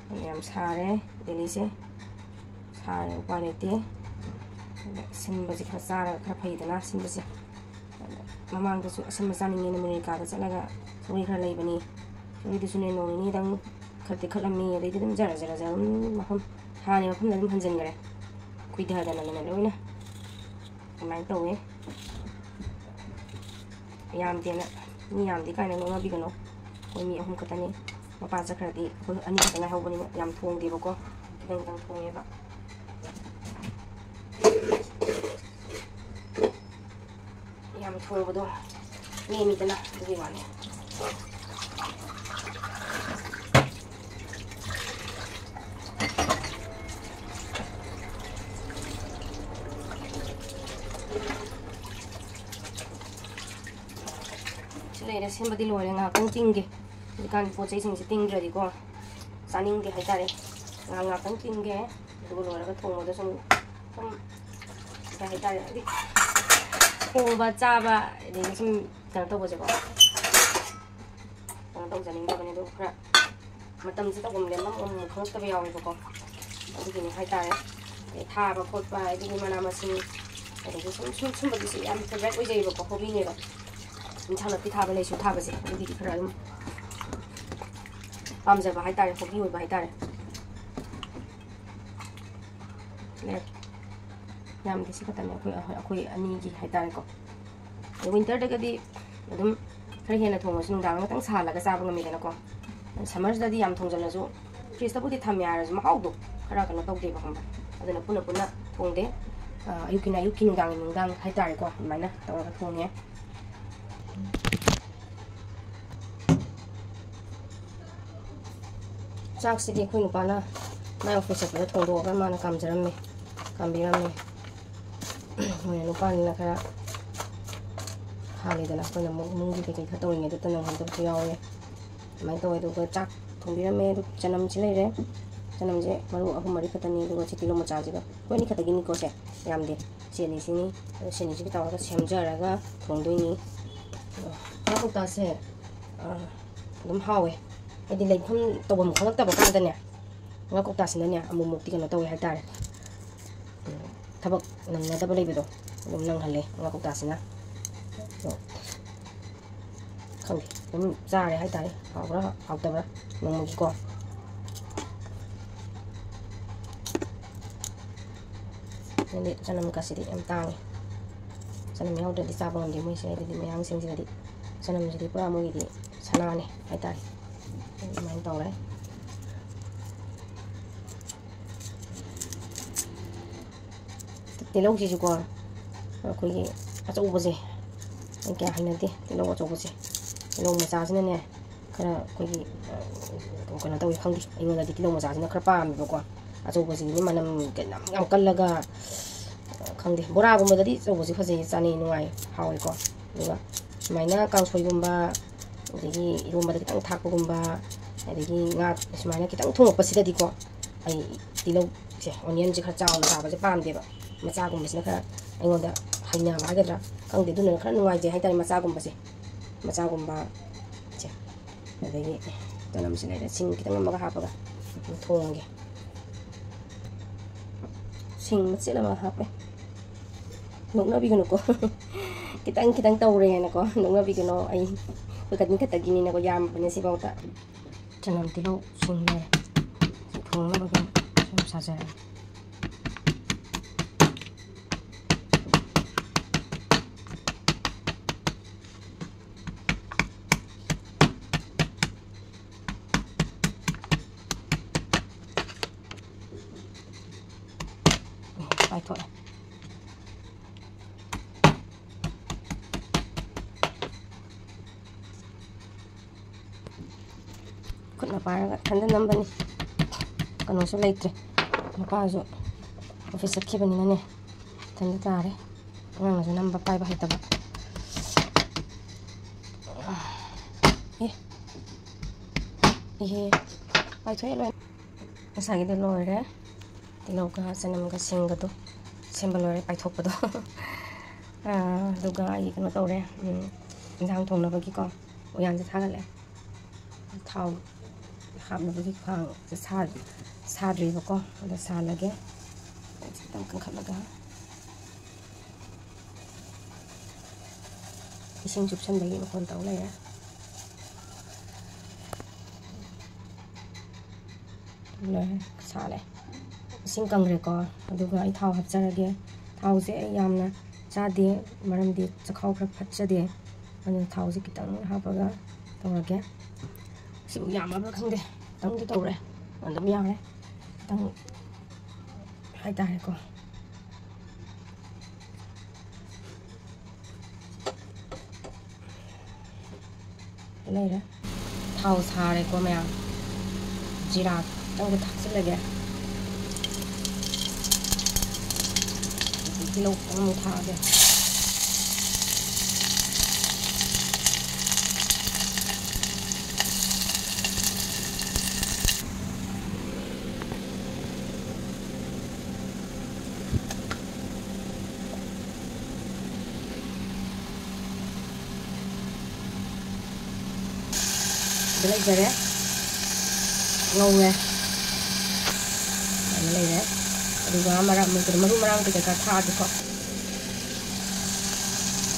ꯑꯗꯨꯅ ꯌꯥꯝ ꯁꯥꯔꯦ ꯗꯦꯜꯂꯤꯁꯦ꯫ ꯁꯥꯔꯦ, ꯎꯄꯥꯏ ꯂꯩꯇꯦ꯫ ꯑꯗ ꯁꯤꯟꯕꯁꯦ ꯈꯔ ꯆꯥꯔꯒ ꯈꯔ ꯐꯩꯗꯅ ꯁꯤꯟꯕꯁꯦ꯫ ꯑꯗ ꯃꯃꯥꯡꯗꯁꯨ ꯑꯁꯤꯟꯕ ꯆꯥꯅꯤꯡꯉꯦꯅ ꯃꯦꯔꯤꯀꯥꯗ ꯆꯠꯂꯒ ꯁꯧꯒ꯭ꯔꯤ ꯈꯔ ꯂꯩꯕꯅꯤ꯫ ꯁꯧꯒ꯭ꯔꯤꯗꯨꯁꯨꯅꯦ ꯅꯣꯡ ꯅꯤꯅꯤꯗꯪ ꯈꯔ ꯇꯦꯛꯈꯠꯂꯝꯃꯤ, ꯑꯗꯩꯗꯤ ꯑꯗꯨꯝ ꯖꯔ ꯖꯔ ꯖꯔ ꯑꯗꯨꯝ ꯃꯐꯝ ꯍꯥꯟꯅꯒꯤ ꯃꯐꯝꯗ ꯑꯗꯨꯝ ꯍꯟꯖꯤꯟꯈꯔꯦ꯫ ꯄꯤꯊꯗꯅ ꯂꯣꯏꯅ ꯑꯗꯨꯃꯥꯏꯅ ꯇꯧꯋꯦ꯫ ꯌꯥꯝꯗꯦꯅ, ꯃꯤ ꯌꯥꯝꯗꯦ ꯀꯥꯏꯅ ꯅꯣꯛꯅꯕꯤꯒꯅꯨ꯫ ꯑꯩꯈꯣꯏ ꯃꯤ ꯑꯍꯨꯝ ꯈꯛꯇꯅꯤ꯫ ꯃꯄꯥ ꯆꯠꯈ꯭ꯔꯗꯤ ꯑꯩꯈꯣꯏ ꯑꯅꯤ ꯈꯛꯇ ꯉꯥꯏꯍꯧꯕꯅꯤꯅ ꯌꯥꯝ ꯊꯣꯡꯗꯦꯕꯀꯣ, ꯈꯤꯇꯪ ꯈꯤꯇꯪ ꯊꯣꯡꯉꯦꯕ꯫ ꯌꯥꯝ ꯊꯣꯡꯕꯗꯣ ꯂꯦꯝꯃꯤꯗꯅ, ꯑꯗꯨꯒꯤ ꯋꯥꯅꯤ꯫ ꯁꯤ ꯂꯩꯔꯦ, ꯁꯦꯝꯕꯗꯤ ꯂꯣꯏꯔꯦ꯫ ꯉꯥꯏꯍꯥꯛꯇꯪ ꯇꯤꯡꯒꯦ꯫ ꯍꯧꯖꯤꯛꯀꯥꯟ ꯄꯣꯠ ꯆꯩꯁꯤꯡꯁꯦ ꯇꯤꯡꯗ꯭ꯔꯗꯤꯀꯣ ꯆꯥꯅꯤꯡꯗꯦ ꯍꯥꯏꯇꯥꯔꯦ꯫ ꯉꯥꯏꯍꯥꯛ ꯉꯥꯏꯍꯥꯛꯇꯪ ꯇꯤꯡꯒꯦ, ꯑꯗꯨꯒ ꯂꯣꯏꯔꯒ ꯊꯣꯡꯕꯗ ꯁꯨꯝ, ꯁꯨꯝ ꯀꯩ ꯍꯥꯏꯇꯥꯔꯦ, ꯍꯥꯏꯗꯤ ꯊꯣꯡꯕ ꯆꯥꯕ, ꯑꯗꯒꯤ ꯁꯨꯝ ꯀꯩꯅꯣ ꯇꯧꯕꯁꯦꯀꯣ, ꯀꯩꯅꯣ ꯇꯧꯖꯅꯤꯡꯗꯕꯅꯦ꯫ ꯑꯗꯨ ꯈꯔ ꯃꯇꯝꯁꯦ ꯇꯧꯐꯝ ꯂꯦꯟꯐꯝ ꯑꯃꯨꯛ ꯈꯪꯉꯛꯇꯕ ꯌꯥꯎꯋꯦꯕꯀꯣ, ꯑꯗꯨꯒꯤꯅꯤ ꯍꯥꯏꯇꯥꯔꯦ꯫ ꯑꯗꯩ ꯊꯥꯕ ꯈꯣꯠꯄ, ꯑꯗꯒꯤ ꯃꯅꯥ ꯃꯁꯤꯡ, ꯑꯗꯒꯤ ꯁꯨꯝ, ꯁꯨꯝ, ꯁꯨꯝꯕꯒꯤꯁꯦ ꯌꯥꯝ favourite ꯑꯣꯏꯖꯩꯕꯀꯣ, hobbyꯅꯦꯕ꯫ ꯏꯟꯁꯥꯡ ꯅꯥꯄꯤ ꯊꯥꯕ, ꯂꯩꯁꯨ ꯊꯥꯕꯁꯦ, ꯑꯗꯨꯒꯤꯗꯤ ꯈꯔ ꯑꯗꯨꯝ ꯄꯥꯝꯖꯕ ꯍꯥꯏꯇꯥꯔꯦ, hobby ꯑꯣꯏꯕ ꯍꯥꯏꯇꯥꯔꯦ꯫ ꯂꯦ-, ꯌꯥꯝꯗꯦ, ꯁꯤ ꯈꯛꯇꯅꯦ ꯑꯩꯈꯣꯏ, ꯑꯩꯈꯣꯏ ꯑꯅꯤꯒꯤ ꯍꯥꯏꯇꯥꯔꯦꯀꯣ꯫ ꯑꯗꯣ winterꯗꯒꯗꯤ ꯑꯗꯨꯝ ꯈꯔ ꯍꯦꯟꯅ ꯊꯣꯡꯉꯁꯨ ꯅꯨꯡꯗꯥꯡ ꯈꯛꯇꯪ ꯁꯥꯍꯜꯂꯒ ꯆꯥꯕ ꯉꯝꯃꯤꯗꯅꯀꯣ꯫ Summerꯁꯤꯗꯗꯤ ꯌꯥꯝ ꯊꯣꯡꯖꯜꯂꯁꯨ fridgeꯇꯕꯨꯗꯤ ꯊꯝ ꯌꯥꯔꯁꯨ ꯃꯍꯥꯎꯗꯣ ꯈꯔ ꯀꯩꯅꯣ ꯇꯧꯗꯦꯕ, ꯈꯪꯕ꯭ꯔꯥ? ꯑꯗꯨꯅ ꯄꯨꯟꯅ ꯄꯨꯟꯅ ꯊꯣꯡꯗꯦ꯫ ꯑ, ꯑꯌꯨꯛꯀꯤꯅ ꯑꯌꯨꯛꯀꯤ, ꯅꯨꯡꯗꯥꯡꯒꯤ ꯅꯨꯡꯗꯥꯡ ꯍꯥꯏꯇꯥꯔꯦꯀꯣ, ꯑꯗꯨꯃꯥꯏꯅ ꯇꯧꯔꯒ ꯊꯣꯡꯉꯦ꯫ ꯆꯥꯛꯁꯤꯗꯤ ꯑꯩꯈꯣꯏ ꯅꯨꯄꯥꯅ ꯃꯥꯏ office ꯆꯠꯄꯗ ꯊꯣꯡꯗꯣꯛꯑꯒ ꯃꯥꯅ ꯀꯥꯝꯖꯔꯝꯃꯦ, ꯀꯥꯝꯕꯤꯔꯝꯃꯦ꯫ ꯃꯣꯏꯅ ꯅꯨꯄꯥꯅꯤꯅ ꯈꯔ ꯍꯥꯜꯂꯤꯗꯅ, ꯑꯩꯈꯣꯏꯅ ꯑꯃꯨꯛ ꯏꯃꯨꯡꯒꯤ ꯀꯩꯀꯩ ꯈꯔ ꯇꯧꯔꯤꯉꯩꯗ ꯅꯪꯍꯧꯗꯕꯁꯨ ꯌꯥꯎꯋꯦ꯫ ꯑꯗꯨꯃꯥꯏꯅ ꯇꯧꯋꯦ꯫ ꯑꯗꯨꯒ ꯆꯥꯛ ꯊꯣꯡꯕꯤꯔꯝꯃꯦ꯫ ꯑꯗꯨ ꯆꯅꯝꯁꯤ ꯂꯩꯔꯦ, ꯆꯅꯝꯁꯦ ꯃꯔꯨ ꯑꯍꯨꯝ ꯃꯔꯤ ꯈꯛꯇꯅꯤ꯫ ꯑꯗꯨꯒ ꯁꯤ ꯇꯤꯜꯍꯧ ꯃꯆꯥꯁꯤꯒ, ꯑꯩꯈꯣꯏ ꯑꯅꯤ ꯈꯛꯇꯒꯤꯅꯤꯀꯣ, ꯁꯦ ꯌꯥꯝꯗꯦ꯫ ꯁꯤ ꯑꯅꯤꯁꯤꯅꯤ꯫ ꯑꯗꯣ ꯁꯤ ꯑꯅꯤꯁꯤꯒ ꯇꯧꯔꯒ ꯁꯦꯝꯖꯔꯒ ꯊꯣꯡꯗꯣꯏꯅꯤ꯫ ꯑꯗꯣ ꯉꯥ ꯀꯧꯇꯥꯁꯦ, ꯑꯥ, ꯑꯗꯨꯝ ꯍꯥꯎꯋꯦ꯫ ꯍꯥꯏꯗꯤ ꯂꯩꯐꯝ ꯇꯧꯐꯝ ꯈꯪꯉꯛꯇꯕ ꯀꯥꯟꯗꯅꯦ, ꯉꯥ ꯀꯧꯇꯥꯁꯤꯅꯅꯦ ꯑꯃꯨꯛꯃꯨꯛꯇꯤ ꯀꯩꯅꯣ ꯇꯧꯋꯦ ꯍꯥꯏꯇꯥꯔꯦ꯫ ꯎꯝ, ꯊꯕꯛ ꯅꯪꯅꯗꯕ ꯂꯩꯕꯗꯣ ꯑꯗꯨꯝ ꯅꯪꯍꯜꯂꯦ ꯉꯥ ꯀꯧꯇꯥꯁꯤꯅ꯫ ꯑꯗꯣ ꯈꯪꯗꯦ, ꯑꯗꯨꯝ ꯆꯥꯔꯦ ꯍꯥꯏꯇꯥꯔꯦ꯫ ꯍꯥꯎꯕ꯭ꯔꯥ ꯍꯥꯎꯇꯕ꯭ꯔꯥ ꯅꯣꯡꯃꯒꯤꯀꯣ꯫ ꯅꯪꯗꯤ ꯆꯅꯝꯒꯁꯤꯗꯤ ꯌꯥꯝ ꯇꯥꯡꯉꯤ꯫ ꯆꯅꯝ ꯌꯥꯎꯗ꯭ꯔꯗꯤ ꯆꯥꯕ ꯉꯝꯗꯦ ꯃꯣꯏꯁꯦ, ꯍꯥꯏꯗꯤ ꯃꯌꯥꯡꯁꯤꯡꯁꯤꯗꯗꯤ ꯆꯅꯝꯁꯤꯗꯤ ꯄꯨꯔꯥ ꯃꯣꯏꯒꯤꯗꯤ ꯁꯅꯥꯅꯦ ꯍꯥꯏꯇꯥꯔꯦ꯫ ꯑꯗꯨꯃꯥꯏꯅ ꯇꯧꯔꯦ꯫ ꯇꯤꯜꯍꯧꯁꯤꯁꯨꯀꯣ, ꯑꯩꯈꯣꯏꯒꯤ ꯑꯆꯧꯕꯁꯦ ꯑꯩ ꯀꯌꯥ ꯍꯩꯅꯗꯦ, ꯇꯤꯜꯍꯧ ꯑꯆꯧꯕꯁꯦ꯫ ꯇꯤꯜꯍꯧ ꯃꯆꯥꯁꯤꯅꯅꯦ ꯈꯔ ꯑꯩꯈꯣꯏꯒꯤ, ꯑ, ꯀꯩꯅꯣ ꯇꯧꯋꯤ ꯈꯪꯗꯦ, ꯑꯩꯉꯣꯟꯗꯗꯤ ꯇꯤꯜꯍꯧ ꯃꯆꯥꯁꯤꯅ ꯈꯔ ꯄꯥꯝꯃꯦꯕꯀꯣ꯫ ꯑꯆꯧꯕꯁꯤꯗꯤ ꯃꯅꯝ ꯀꯩꯅꯣ ꯌꯥꯝ ꯀꯜꯂꯒ, ꯑ, ꯈꯪꯗꯦ, ꯕꯣꯔꯥꯒꯨꯝꯕꯗꯗꯤ ꯑꯆꯧꯕꯁꯤ ꯐꯖꯩ, ꯆꯥꯅꯩ, ꯅꯨꯡꯉꯥꯏ, ꯍꯥꯎꯋꯦꯀꯣ꯫ ꯑꯗꯨꯒ ꯁꯨꯃꯥꯏꯅ ꯀꯥꯡꯁꯣꯏꯒꯨꯝꯕ, ꯑꯗꯒꯤ ꯏꯔꯣꯝꯕꯗ ꯈꯤꯇꯪ ꯊꯥꯛꯄꯒꯨꯝꯕ, ꯑꯗꯒꯤ ꯉꯥ ꯁꯨꯃꯥꯏꯅ ꯈꯤꯇꯪ ꯊꯣꯡꯉꯛꯄꯁꯤꯗꯗꯤꯀꯣ, ꯑꯩ ꯇꯤꯜꯍꯧꯁꯦ, ꯑꯣꯅꯤꯌꯟꯁꯦ ꯈꯔ ꯆꯥꯎꯅ ꯊꯥꯕꯁꯦ ꯄꯥꯝꯗꯦꯕ꯫ ꯃꯆꯥꯒꯨꯝꯕꯁꯤꯅ ꯈꯔ ꯑꯩꯉꯣꯟꯗ ꯍꯩꯅꯕ ꯍꯥꯏꯒꯗ꯭ꯔꯥ ꯈꯪꯗꯦ, ꯑꯗꯨꯅ ꯈꯔ ꯅꯨꯡꯉꯥꯏꯖꯩ ꯍꯥꯏꯇꯥꯔꯦ ꯃꯆꯥꯒꯨꯝꯕꯁꯦ꯫ ꯃꯆꯥꯒꯨꯝꯕ ꯁꯦ꯫ ꯑꯗꯒꯤ ꯆꯅꯝꯁꯤ ꯂꯩꯔꯦ, ꯁꯤꯡ ꯈꯤꯇꯪ ꯑꯃꯒ ꯍꯥꯞꯄꯒ ꯊꯣꯡꯉꯒꯦ꯫ ꯁꯤꯡ ꯃꯆꯦꯠ ꯑꯃ ꯍꯥꯞꯄꯦ꯫ ꯅꯣꯛꯅꯕꯤꯒꯅꯨꯀꯣ꯫ ꯈꯤꯇꯪ ꯈꯤꯇꯪ ꯇꯧꯔꯦꯅꯀꯣ ꯅꯣꯛꯅꯕꯤꯒꯅꯣ꯫ ꯑꯩ ꯑꯩꯈꯣꯏ ꯀꯇꯤꯟ ꯈꯛꯇꯒꯤꯅꯤꯅꯀꯣ, ꯌꯥꯝꯕꯅꯦ ꯁꯤꯐꯥꯎꯗ꯫ ꯆꯅꯝ, ꯇꯤꯜꯍꯧ, ꯁꯤꯡ ꯂꯩꯔꯦ꯫ ꯁꯤ ꯊꯣꯡꯅꯕꯒꯤ ꯁꯨꯝ ꯁꯥꯖꯔꯒꯦ꯫ ꯄꯥꯏꯊꯣꯛꯑꯦ꯫ ꯈꯨꯠꯅ ꯄꯥꯏꯔꯒ ꯏꯊꯟꯗ ꯅꯝꯕꯅꯤ꯫ ꯀꯩꯅꯣꯁꯨ ꯂꯩꯇ꯭ꯔꯦ, ꯅꯨꯄꯥꯁꯨ ꯑꯣꯐꯤꯁ ꯆꯠꯈꯤꯕꯅꯤꯅꯅꯦ, ꯏꯊꯟꯗ ꯇꯥꯔꯦ꯫ ꯑꯉꯥꯡꯅꯁꯨ ꯅꯝꯕ ꯄꯥꯏꯕ ꯍꯩꯇꯕ꯫ ꯑꯦ, ꯏꯍꯦ, ꯄꯥꯏꯊꯣꯛꯑꯦ ꯂꯣꯏꯅ꯫ ꯉꯁꯥꯏꯒꯤꯗꯣ ꯂꯣꯏꯔꯦ꯫ ꯇꯤꯜꯍꯧꯒ ꯆꯅꯝꯒ ꯁꯤꯡꯒꯗꯣ ꯁꯦꯝꯕ ꯂꯣꯏꯔꯦ, ꯄꯥꯏꯊꯣꯛꯄꯗꯣ꯫ ꯑꯥ, ꯑꯗꯨꯒ ꯑꯩ ꯀꯩꯅꯣ ꯇꯧꯔꯦ, ꯎꯝ, ꯏꯟꯖꯥꯡ ꯊꯣꯡꯅꯕꯒꯤꯀꯣ ꯎꯌꯥꯟꯁꯦ ꯊꯥꯒꯠꯂꯦ꯫ ꯊꯥꯎ ꯍꯥꯞꯅꯕꯒꯤ ꯈꯥꯡꯁꯦ ꯁꯥ-, ꯁꯥꯗ꯭ꯔꯤꯕꯀꯣ, ꯑꯗꯣ ꯁꯥꯍꯜꯂꯒꯦ꯫ ꯈꯤꯇꯪ ꯀꯟꯈꯠꯂꯒ ꯏꯁꯤꯡ ꯆꯨꯞꯁꯟꯕꯒꯤ ꯃꯈꯣꯟ ꯇꯧ ꯂꯩꯔꯦ꯫ ꯂꯣꯏꯔꯦ, ꯁꯥꯔꯦ꯫ ꯏꯁꯤꯡ ꯀꯪꯈ꯭ꯔꯦꯀꯣ꯫ ꯑꯗꯨꯒ ꯑꯩ ꯊꯥꯎ ꯍꯥꯞꯆꯔꯒꯦ꯫ ꯊꯥꯎꯁꯦ ꯑꯩ ꯌꯥꯝꯅ ꯆꯥꯗꯦ, ꯃꯔꯝꯗꯤ ꯆꯈꯥꯎ ꯈꯔ ꯐꯠꯆꯗꯦ꯫ ꯑꯗꯨꯅ ꯊꯥꯎꯁꯦ ꯈꯤꯇꯪ ꯍꯥꯞꯄꯒ ꯇꯧꯔꯒꯦ꯫ ꯁꯤꯕꯨ ꯌꯥꯝꯃꯕ꯭ꯔꯥ ꯈꯪꯗꯦ, ꯈꯤꯇꯪꯗꯤ ꯇꯧꯔꯦ꯫ ꯑꯗꯨꯝ ꯌꯥꯔꯦ, ꯈꯤꯇꯪ ꯍꯥꯏꯇꯥꯔꯦꯀꯣ꯫ ꯂꯩꯔꯦ꯫ ꯊꯥꯎ ꯁꯥꯔꯦꯀꯣ ꯃꯌꯥꯝ꯫ ꯖꯤꯔꯥ ꯈꯤꯇꯪꯒ ꯊꯥꯛꯆꯤꯜꯂꯒꯦ꯫ ꯇꯤꯜꯍꯧ ꯈꯤꯇꯪ ꯑꯃꯨꯛ ꯊꯥꯛꯑꯒꯦ꯫ ꯁꯤꯗ ꯂꯩꯖꯔꯦ꯫ ꯉꯧꯔꯦ꯫ ꯑꯗꯨꯃꯥꯏꯅ ꯂꯩꯔꯦ꯫ ꯑꯗꯨꯒ ꯃꯔꯛ, ꯃꯔꯨ ꯃꯔꯥꯡ ꯀꯩꯀꯩ ꯈꯔ ꯊꯥꯛꯑꯒꯦꯀꯣ꯫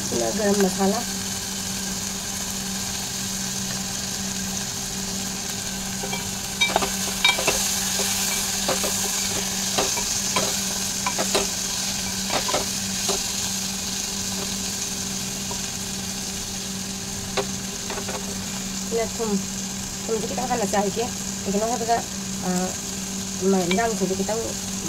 ꯁꯤꯅ ꯒꯔꯝ ꯃꯁꯥꯂꯥ꯫ ꯁꯤꯅ ꯊꯨꯝ꯫ ꯊꯨꯝꯁꯦ ꯈꯤꯇꯪ ꯍꯥꯟꯅ ꯆꯥꯏꯒꯦ꯫ ꯀꯩꯒꯤꯅꯣ ꯍꯥꯏꯕꯗ, ꯑ, ꯃ-, ꯏꯟꯖꯥꯡꯁꯤꯡꯁꯦ ꯈꯤꯇꯪ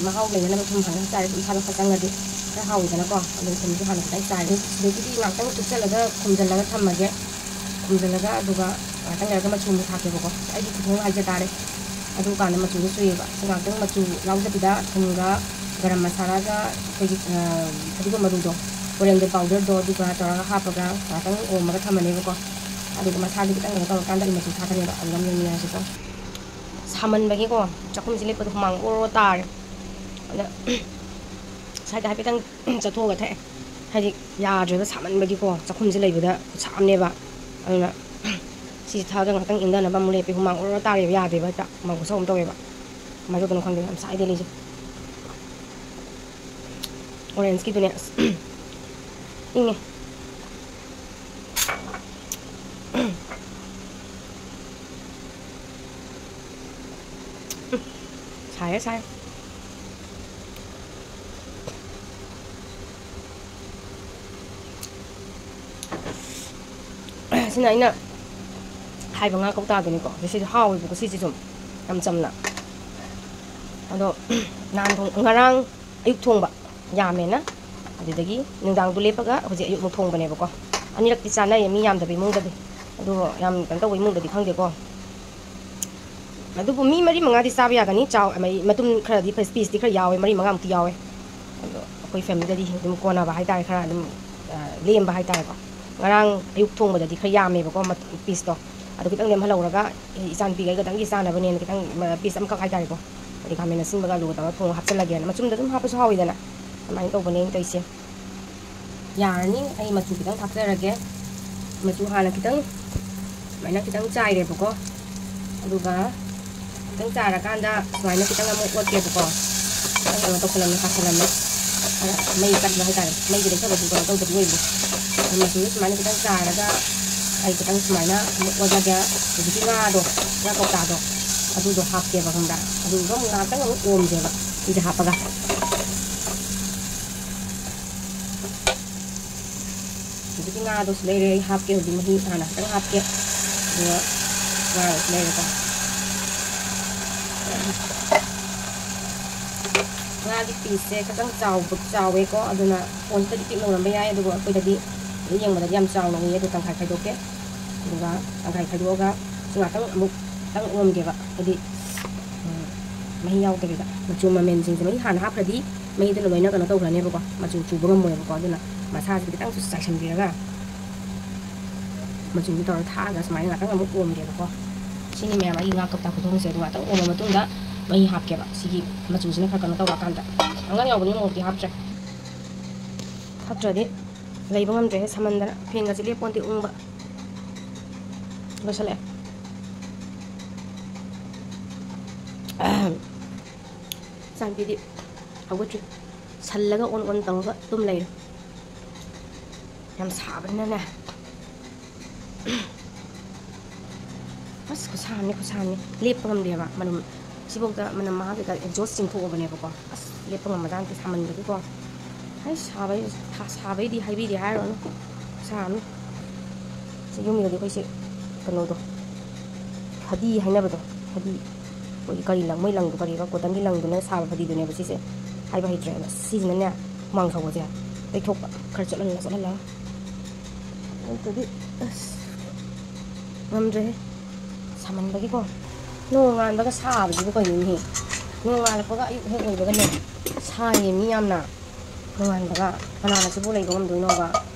ꯃꯍꯥꯎ ꯂꯩꯅꯅꯕ ꯊꯨꯝ ꯍꯥꯟꯅ ꯆꯥꯏꯔꯗꯤ ꯏꯁꯥꯗ ꯈꯔ ꯆꯪꯉꯗꯤ ꯈꯔ ꯍꯥꯎꯋꯤꯗꯅꯀꯣ꯫ ꯑꯗꯨꯅ ꯊꯨꯝꯁꯦ ꯍꯥꯟꯅ ꯈꯤꯇꯪ ꯆꯥꯏꯔꯦ꯫ ꯁꯤꯗꯒꯤꯗꯤ ꯉꯥꯛꯇꯪ ꯆꯨꯞꯁꯜꯂꯒ ꯈꯨꯝꯖꯤꯜꯂꯒ ꯊꯝꯃꯒꯦ꯫ ꯈꯨꯝꯖꯤꯜꯂꯒ ꯑꯗꯨꯒ ꯉꯥꯛꯇꯪ ꯂꯩꯔꯒ ꯃꯆꯨ ꯑꯃꯨꯛ ꯊꯥꯛꯀꯦꯕꯀꯣ꯫ ꯑꯩꯒꯤ ꯈꯨꯊꯣꯡ ꯍꯥꯏꯖ ꯇꯥꯔꯦ꯫ ꯑꯗꯨ ꯀꯥꯟꯗ ꯃꯆꯨꯗꯣ ꯁꯨꯏꯌꯦꯕ꯫ ꯁꯤ ꯉꯥꯛꯇꯪ ꯃꯆꯨ ꯌꯥꯎꯗꯕꯤꯗ ꯊꯨꯝꯒ ꯒꯔꯝ ꯃꯁꯥꯂꯥꯒ ꯑꯩꯈꯣꯏꯒꯤ, ꯑ, ꯐꯗꯤꯒꯣꯝ ꯃꯔꯨꯗꯣ, ꯀꯣꯔꯤꯌꯦꯟꯗꯔ ꯄꯥꯎꯗꯔꯗꯣ ꯑꯗꯨꯒ ꯇꯧꯔꯒ ꯍꯥꯞꯄꯒ ꯉꯥꯛꯇꯪ ꯑꯣꯝꯃꯒ ꯊꯝꯃꯅꯦꯕꯀꯣ꯫ ꯑꯗꯨꯒ ꯃꯁꯥꯗꯤ ꯈꯤꯇꯪ ꯀꯩꯅꯣ ꯇꯧꯔꯀꯥꯟꯗ ꯑꯩ ꯃꯆꯨ ꯊꯥꯛꯀꯅꯦꯕ꯫ ꯑꯗꯨ ꯌꯥꯝ ꯌꯦꯡꯃꯤꯟꯅꯔꯁꯤꯀꯣ꯫ ꯁꯥꯃꯟꯕꯒꯤꯀꯣ ꯆꯥꯛꯈꯨꯝꯁꯦ ꯂꯦꯞꯄꯗ ꯍꯨꯃꯥꯡ ꯑꯣꯔꯣ ꯇꯥꯔꯦ꯫ ꯑꯗ ꯁ꯭ꯋꯥꯏꯗ ꯍꯥꯏꯐꯦꯠꯇꯪ ꯆꯠꯊꯣꯛꯑꯒ ꯊꯛꯑꯦ꯫ ꯍꯥꯏꯗꯤ ꯌꯥꯗ꯭ꯔꯦꯕ ꯁꯥꯃꯟꯕꯒꯤꯀꯣ꯫ ꯆꯥꯛꯈꯨꯝꯁꯦ ꯂꯩꯕꯗ ꯈꯨꯠꯁꯥ ꯑꯃꯅꯦꯕ꯫ ꯑꯗꯨꯅ ꯁꯤꯁꯦ ꯊꯛꯑꯒ ꯉꯥꯛꯇꯪ ꯏꯪꯊꯅꯕ ꯑꯃꯨꯛ ꯂꯦꯞꯄꯦ꯫ ꯍꯨꯃꯥꯡ ꯑꯣꯔꯣ ꯇꯥꯔꯦꯕ, ꯌꯥꯗꯦꯕ ꯍꯦꯛꯇ꯫ ꯍꯨꯃꯥꯡ ꯈꯨꯁꯧ ꯑꯃ ꯇꯧꯋꯦꯕ꯫ ꯀꯃꯥꯏꯅ ꯇꯧꯗꯣꯏꯅꯣ ꯈꯪꯗꯦ, ꯌꯥꯝ ꯁꯥꯏ ꯗꯦꯜꯂꯤꯁꯦ꯫ ꯑꯣꯔꯦꯟꯖꯀꯤꯗꯨꯅꯦ ꯑꯁ ꯏꯪꯉꯦ꯫ ꯁꯥꯏꯌꯦ, ꯁꯥꯏ꯫ ꯁꯤꯅ ꯑꯩꯅ ꯍꯥꯏꯕ ꯉꯥ ꯀꯧꯇꯥꯗꯨꯅꯤꯀꯣ꯫ ꯁꯤꯁꯨ ꯍꯥꯎꯋꯦꯕꯀꯣ, ꯁꯤꯁꯦ ꯁꯨꯝ ꯌꯥꯝ ꯆꯝꯅ꯫ ꯑꯗꯣ ꯅꯍꯥꯟ ꯊꯣꯡ-, ꯉꯔꯥꯡ ꯑꯌꯨꯛ ꯊꯣꯡꯕ ꯌꯥꯝꯃꯦꯅ, ꯑꯗꯨꯗꯒꯤ ꯅꯨꯡꯗꯥꯡꯗꯣ ꯂꯦꯞꯄꯒ ꯍꯧꯖꯤꯛ ꯑꯌꯨꯛꯃꯨꯛ ꯊꯣꯡꯕꯅꯦꯕꯀꯣ꯫ ꯑꯅꯤꯔꯛꯇꯤ ꯆꯥꯅꯩꯌꯦ ꯃꯤ ꯌꯥꯝꯗꯕ ꯏꯃꯨꯡꯗꯗꯤ, ꯑꯗꯨ ꯌꯥꯝ ꯀꯩꯅꯣ ꯇꯧꯕ ꯏꯃꯨꯡꯗꯗꯤ ꯈꯪꯗꯦꯀꯣ꯫ ꯑꯗꯨꯕꯨ ꯃꯤ ꯃꯔꯤ ꯃꯉꯥꯗꯤ ꯆꯥꯕ ꯌꯥꯒꯅꯤ꯫ ꯆꯥꯎ-, ꯃꯩ-, ꯃꯇꯨꯝ ꯈꯔꯗꯤ ꯄꯤꯁ, ꯄꯤꯁꯇꯤ ꯈꯔ ꯌꯥꯎꯋꯦ, ꯃꯔꯤ ꯃꯉꯥꯃꯨꯛꯇꯤ ꯌꯥꯎꯋꯦ꯫ ꯑꯗꯣ ꯑꯩꯈꯣꯏ ꯐꯦꯃꯤꯂꯤꯗꯗꯤ ꯑꯗꯨꯝ ꯀꯣꯟꯅꯕ ꯍꯥꯏꯇꯥꯔꯦ, ꯈꯔ ꯑꯗꯨꯝ, ꯑ, ꯂꯦꯝꯕ ꯍꯥꯏꯇꯥꯔꯦꯀꯣ꯫ ꯉꯔꯥꯡ ꯑꯌꯨꯛ ꯊꯣꯡꯕꯗꯗꯤ ꯈꯔ ꯌꯥꯝꯃꯦꯕꯀꯣ, ꯃꯠ-, ꯄꯤꯁꯇꯣ꯫ ꯑꯗꯨ ꯈꯤꯇꯪ ꯂꯦꯝꯍꯜꯍꯧꯔꯒ, ꯑꯦ, ꯏꯆꯥꯅꯨꯄꯤꯈꯩ ꯈꯤꯇꯪꯒꯤ ꯆꯥꯅꯕꯅꯦꯅ ꯈꯤꯇꯪ, ꯃ-, ꯄꯤꯁ ꯑꯃꯈꯛ ꯍꯥꯏꯇꯥꯔꯦꯀꯣ꯫ ꯑꯗꯩ ꯈꯥꯃꯦꯟ ꯑꯁꯤꯟꯕꯒ ꯑꯂꯨꯒ ꯇꯧꯔꯒ ꯊꯣꯡꯉ ꯍꯥꯞꯆꯜꯂꯒꯦꯅ꯫ ꯃꯆꯨꯝꯗ ꯑꯗꯨꯝ ꯍꯥꯞꯄꯁꯨ ꯍꯥꯎꯋꯤꯗꯅ꯫ ꯑꯗꯨꯃꯥꯏꯅ ꯇꯧꯕꯅꯦ ꯑꯩꯅ ꯇꯧꯔꯤꯁꯦ꯫ ꯌꯥꯔꯅꯤ꯫ ꯑꯩ ꯃꯆꯨ ꯈꯤꯇꯪ ꯊꯥꯛꯆꯔꯒꯦ꯫ ꯃꯆꯨ ꯍꯥꯟꯅ ꯈꯤꯇꯪ ꯁꯨꯃꯥꯏꯅ ꯈꯤꯇꯪ ꯆꯥꯏꯔꯦꯕꯀꯣ꯫ ꯑꯗꯨꯒ ꯈꯤꯇꯪ ꯆꯥꯏꯔꯀꯥꯟꯗ ꯁꯨꯃꯥꯏꯅ ꯈꯤꯇꯪ ꯑꯃꯨꯛ ꯑꯣꯠꯀꯦꯕꯀꯣ꯫ ꯈꯤꯇꯪ ꯀꯩꯅꯣ ꯇꯧꯁꯜꯂꯝꯃꯦ, ꯀꯥꯁꯜꯂꯝꯃꯦ꯫ ꯑꯗ ꯃꯩ ꯀꯟꯕ ꯍꯥꯏꯇꯥꯔꯦ, ꯃꯩꯁꯦ ꯂꯩꯊꯕꯁꯨ ꯀꯩꯅꯣ ꯇꯧꯗꯕꯤ ꯑꯣꯏꯕꯗꯣ꯫ ꯑꯗꯨ ꯃꯆꯨꯁꯦ ꯁꯨꯃꯥꯏꯅ ꯈꯤꯇꯪ ꯆꯥꯏꯔꯒ ꯑꯩ ꯈꯤꯇꯪ ꯁꯨꯃꯥꯏꯅ ꯑꯃꯨꯛ ꯑꯣꯠꯂꯒ ꯍꯧꯖꯤꯛꯀꯤ ꯉꯥꯗꯣ, ꯉꯥ ꯀꯧꯇꯥꯗꯣ, ꯑꯗꯨꯗꯣ ꯍꯥꯞꯀꯦꯕ, ꯈꯪꯕ꯭ꯔꯥ? ꯑꯗꯨꯗꯣ ꯑꯃꯨꯛ ꯉꯥꯏꯍꯥꯛꯇꯪ ꯑꯃꯨꯛ ꯑꯣꯝꯒꯦꯕ, ꯁꯤꯁꯦ ꯍꯥꯞꯄꯒ꯫ ꯍꯧꯖꯤꯛꯀꯤ ꯉꯥꯗꯣ ꯁꯤ ꯂꯩꯔꯦ, ꯑꯩ ꯍꯥꯞꯀꯦ꯫ ꯍꯧꯖꯤꯛ ꯃꯍꯤ ꯍꯥꯟꯅ ꯈꯤꯇꯪ ꯍꯥꯞꯀꯦ, ꯑꯗꯨꯒ ꯉꯥꯗꯣ ꯁꯤ ꯂꯩꯔꯦꯀꯣ꯫ ꯉꯥꯒꯤ ꯄꯤꯁꯁꯦ ꯈꯤꯇꯪ ꯆꯥꯎꯕ, ꯆꯥꯎꯋꯦꯀꯣ, ꯑꯗꯨꯅ ꯐꯣꯟꯁꯤꯗꯗꯤ ꯄꯤꯛꯅ ꯎꯔꯝꯕ ꯌꯥꯏ, ꯑꯗꯨꯕꯨ ꯑꯩꯈꯣꯏꯗꯗꯤ ꯑꯗꯨꯝ ꯌꯦꯡꯕꯗꯗꯤ ꯌꯥꯝ ꯆꯥꯎꯅ ꯎꯏ꯫ ꯑꯗꯨ ꯇꯪꯈꯥꯏ ꯈꯥꯏꯗꯣꯛꯀꯦ꯫ ꯑꯗꯨꯒ ꯇꯪꯈꯥꯏ ꯈꯥꯏꯗꯣꯛꯑꯒ ꯁꯤ ꯉꯥꯛꯇꯪ ꯑꯃꯨꯛ ꯈꯤꯇꯪ ꯑꯣꯝꯒꯦꯕ, ꯍꯥꯏꯗꯤ, ꯎꯝ, ꯃꯍꯤ ꯌꯥꯎꯗꯕꯤꯗ꯫ ꯃꯆꯨ ꯃꯃꯦꯟꯁꯤꯡꯁꯦ ꯃꯍꯤ ꯍꯥꯟꯅ ꯍꯥꯞꯈ꯭ꯔꯗꯤ ꯃꯍꯤꯗꯨꯅ ꯂꯣꯏꯅ ꯀꯩꯅꯣ ꯇꯧꯈ꯭ꯔꯅꯦꯕꯀꯣ, ꯃꯆꯨ ꯆꯨꯕ ꯉꯝꯃꯣꯏꯕꯀꯣ꯫ ꯑꯗꯨꯅ ꯃꯁꯥꯁꯦ ꯈꯤꯇꯪꯁꯨ ꯆꯥꯏꯁꯤꯟꯕꯤꯔꯒ ꯃꯆꯨꯁꯦ ꯇꯧꯔ ꯊꯥꯛꯑꯒ ꯁꯨꯃꯥꯏꯅ ꯉꯥꯛꯇꯪ ꯑꯃꯨꯛ ꯑꯣꯝꯒꯦꯕꯀꯣ꯫ ꯁꯤꯅꯤ ꯃꯌꯥꯝ ꯑꯩꯒꯤ ꯉꯥ ꯀꯧꯇꯥ ꯈꯨꯊꯣꯡꯁꯦ꯫ ꯑꯗꯨ ꯉꯥꯛꯇꯪ ꯑꯣꯝꯃ ꯃꯇꯨꯡꯗ ꯃꯍꯤ ꯍꯥꯞꯀꯦꯕ꯫ ꯁꯤꯒꯤ ꯃꯆꯨꯁꯤꯅ ꯈꯔ ꯀꯩꯅꯣ ꯇꯧꯔꯀꯥꯟꯗ꯫ ꯑꯉꯥꯡ ꯌꯥꯎꯕꯅꯤꯅ ꯃꯣꯔꯣꯛꯇꯤ ꯍꯥꯞꯇ꯭ꯔꯦ꯫ ꯍꯥꯞꯇ꯭ꯔꯗꯤ ꯂꯩꯕ ꯉꯝꯗ꯭ꯔꯦ, ꯁꯥꯃꯟꯗꯅ꯫ ꯐꯦꯟꯒꯁꯦ ꯂꯦꯞꯄꯣꯟꯇꯦ ꯎꯪꯕ꯫ ꯂꯣꯏꯁꯜꯂꯛꯑꯦ꯫ ꯏꯆꯥꯅꯨꯄꯤꯗꯤ ꯍꯧꯒꯠꯇ꯭ꯔꯤ꯫ ꯁꯜꯂꯒ ꯑꯣꯟ ꯑꯣꯟ ꯇꯧꯔꯒ ꯇꯨꯝ ꯂꯩꯔꯦ꯫ ꯌꯥꯝ ꯁꯥꯕꯅꯤꯅꯅꯦ꯫ ꯑꯁ, ꯈꯨꯠꯁꯥ ꯑꯃꯅꯤ, ꯈꯨꯠꯁꯥ ꯑꯃꯅꯤ꯫ ꯂꯦꯞꯄ ꯉꯝꯗꯦꯕ꯫ ꯃꯅꯝ, ꯁꯤꯐꯥꯎꯗ ꯃꯅꯝ ꯃꯍꯥ ꯀꯩꯀꯥ exhaust ꯆꯤꯡꯊꯣꯛꯑꯕꯅꯦꯕꯀꯣ꯫ ꯑꯁ, ꯂꯦꯞꯄ ꯉꯝꯕꯖꯥꯠ ꯅꯠꯇꯦ, ꯁꯥꯃꯟꯕꯒꯤꯀꯣ꯫ ꯑꯩ ꯁꯥꯕꯩ, ꯁꯥ-, ꯁꯥꯕꯩꯗꯤ ꯍꯥꯏꯕꯤꯗꯦ ꯍꯥꯏꯔꯨꯔꯅꯨ꯫ ꯈꯨꯠꯁꯥ ꯑꯃꯅꯤ꯫ ꯌꯨꯝꯒꯤꯗꯗꯤ ꯑꯩꯈꯣꯏꯁꯦ ꯀꯩꯅꯣꯗꯣ, ꯐꯗꯤ ꯍꯥꯏꯅꯕꯗꯣ, ꯐꯗꯤ ꯑꯩꯈꯣꯏꯒꯤ ꯀꯔꯤ ꯂꯪ, ꯃꯣꯏ ꯂꯪꯗꯣ ꯀꯔꯤꯕ, ꯀꯣꯇꯟꯒꯤ ꯂꯪꯗꯨꯅ ꯁꯥꯕ ꯐꯗꯤꯗꯨꯅꯦꯕ ꯁꯤꯁꯦ, ꯍꯥꯏꯕ ꯍꯩꯇ꯭ꯔꯦꯕ꯫ ꯁꯤꯁꯤꯅꯅꯦ ꯍꯨꯃꯥꯡ ꯁꯧꯕꯁꯦ ꯇꯩꯊꯣꯛꯄ ꯈꯔ ꯆꯠꯍꯜꯂ ꯆꯠꯍꯜꯂꯒ, ꯅꯠꯇ꯭ꯔꯗꯤ ꯑꯁ ꯉꯝꯗ꯭ꯔꯦꯍꯦ ꯁꯥꯃꯟꯕꯒꯤꯀꯣ꯫ ꯅꯣꯡꯉꯥꯟꯕꯒ ꯁꯥꯕꯁꯤꯕꯨ ꯀꯩꯅꯣꯅꯦꯍꯦ? ꯅꯣꯡꯉꯥꯜꯂꯛꯄꯒ ꯑꯌꯨꯛ ꯍꯦꯛ ꯑꯣꯏꯕꯒꯅꯦ ꯁꯥꯏꯌꯦ ꯃꯤ ꯌꯥꯝꯅ꯫ ꯅꯣꯡꯉꯥꯟꯕꯒ ꯀꯅꯥꯅ ꯁꯤꯕꯨ ꯂꯩꯕ ꯉꯝꯗꯣꯏꯅꯣꯕ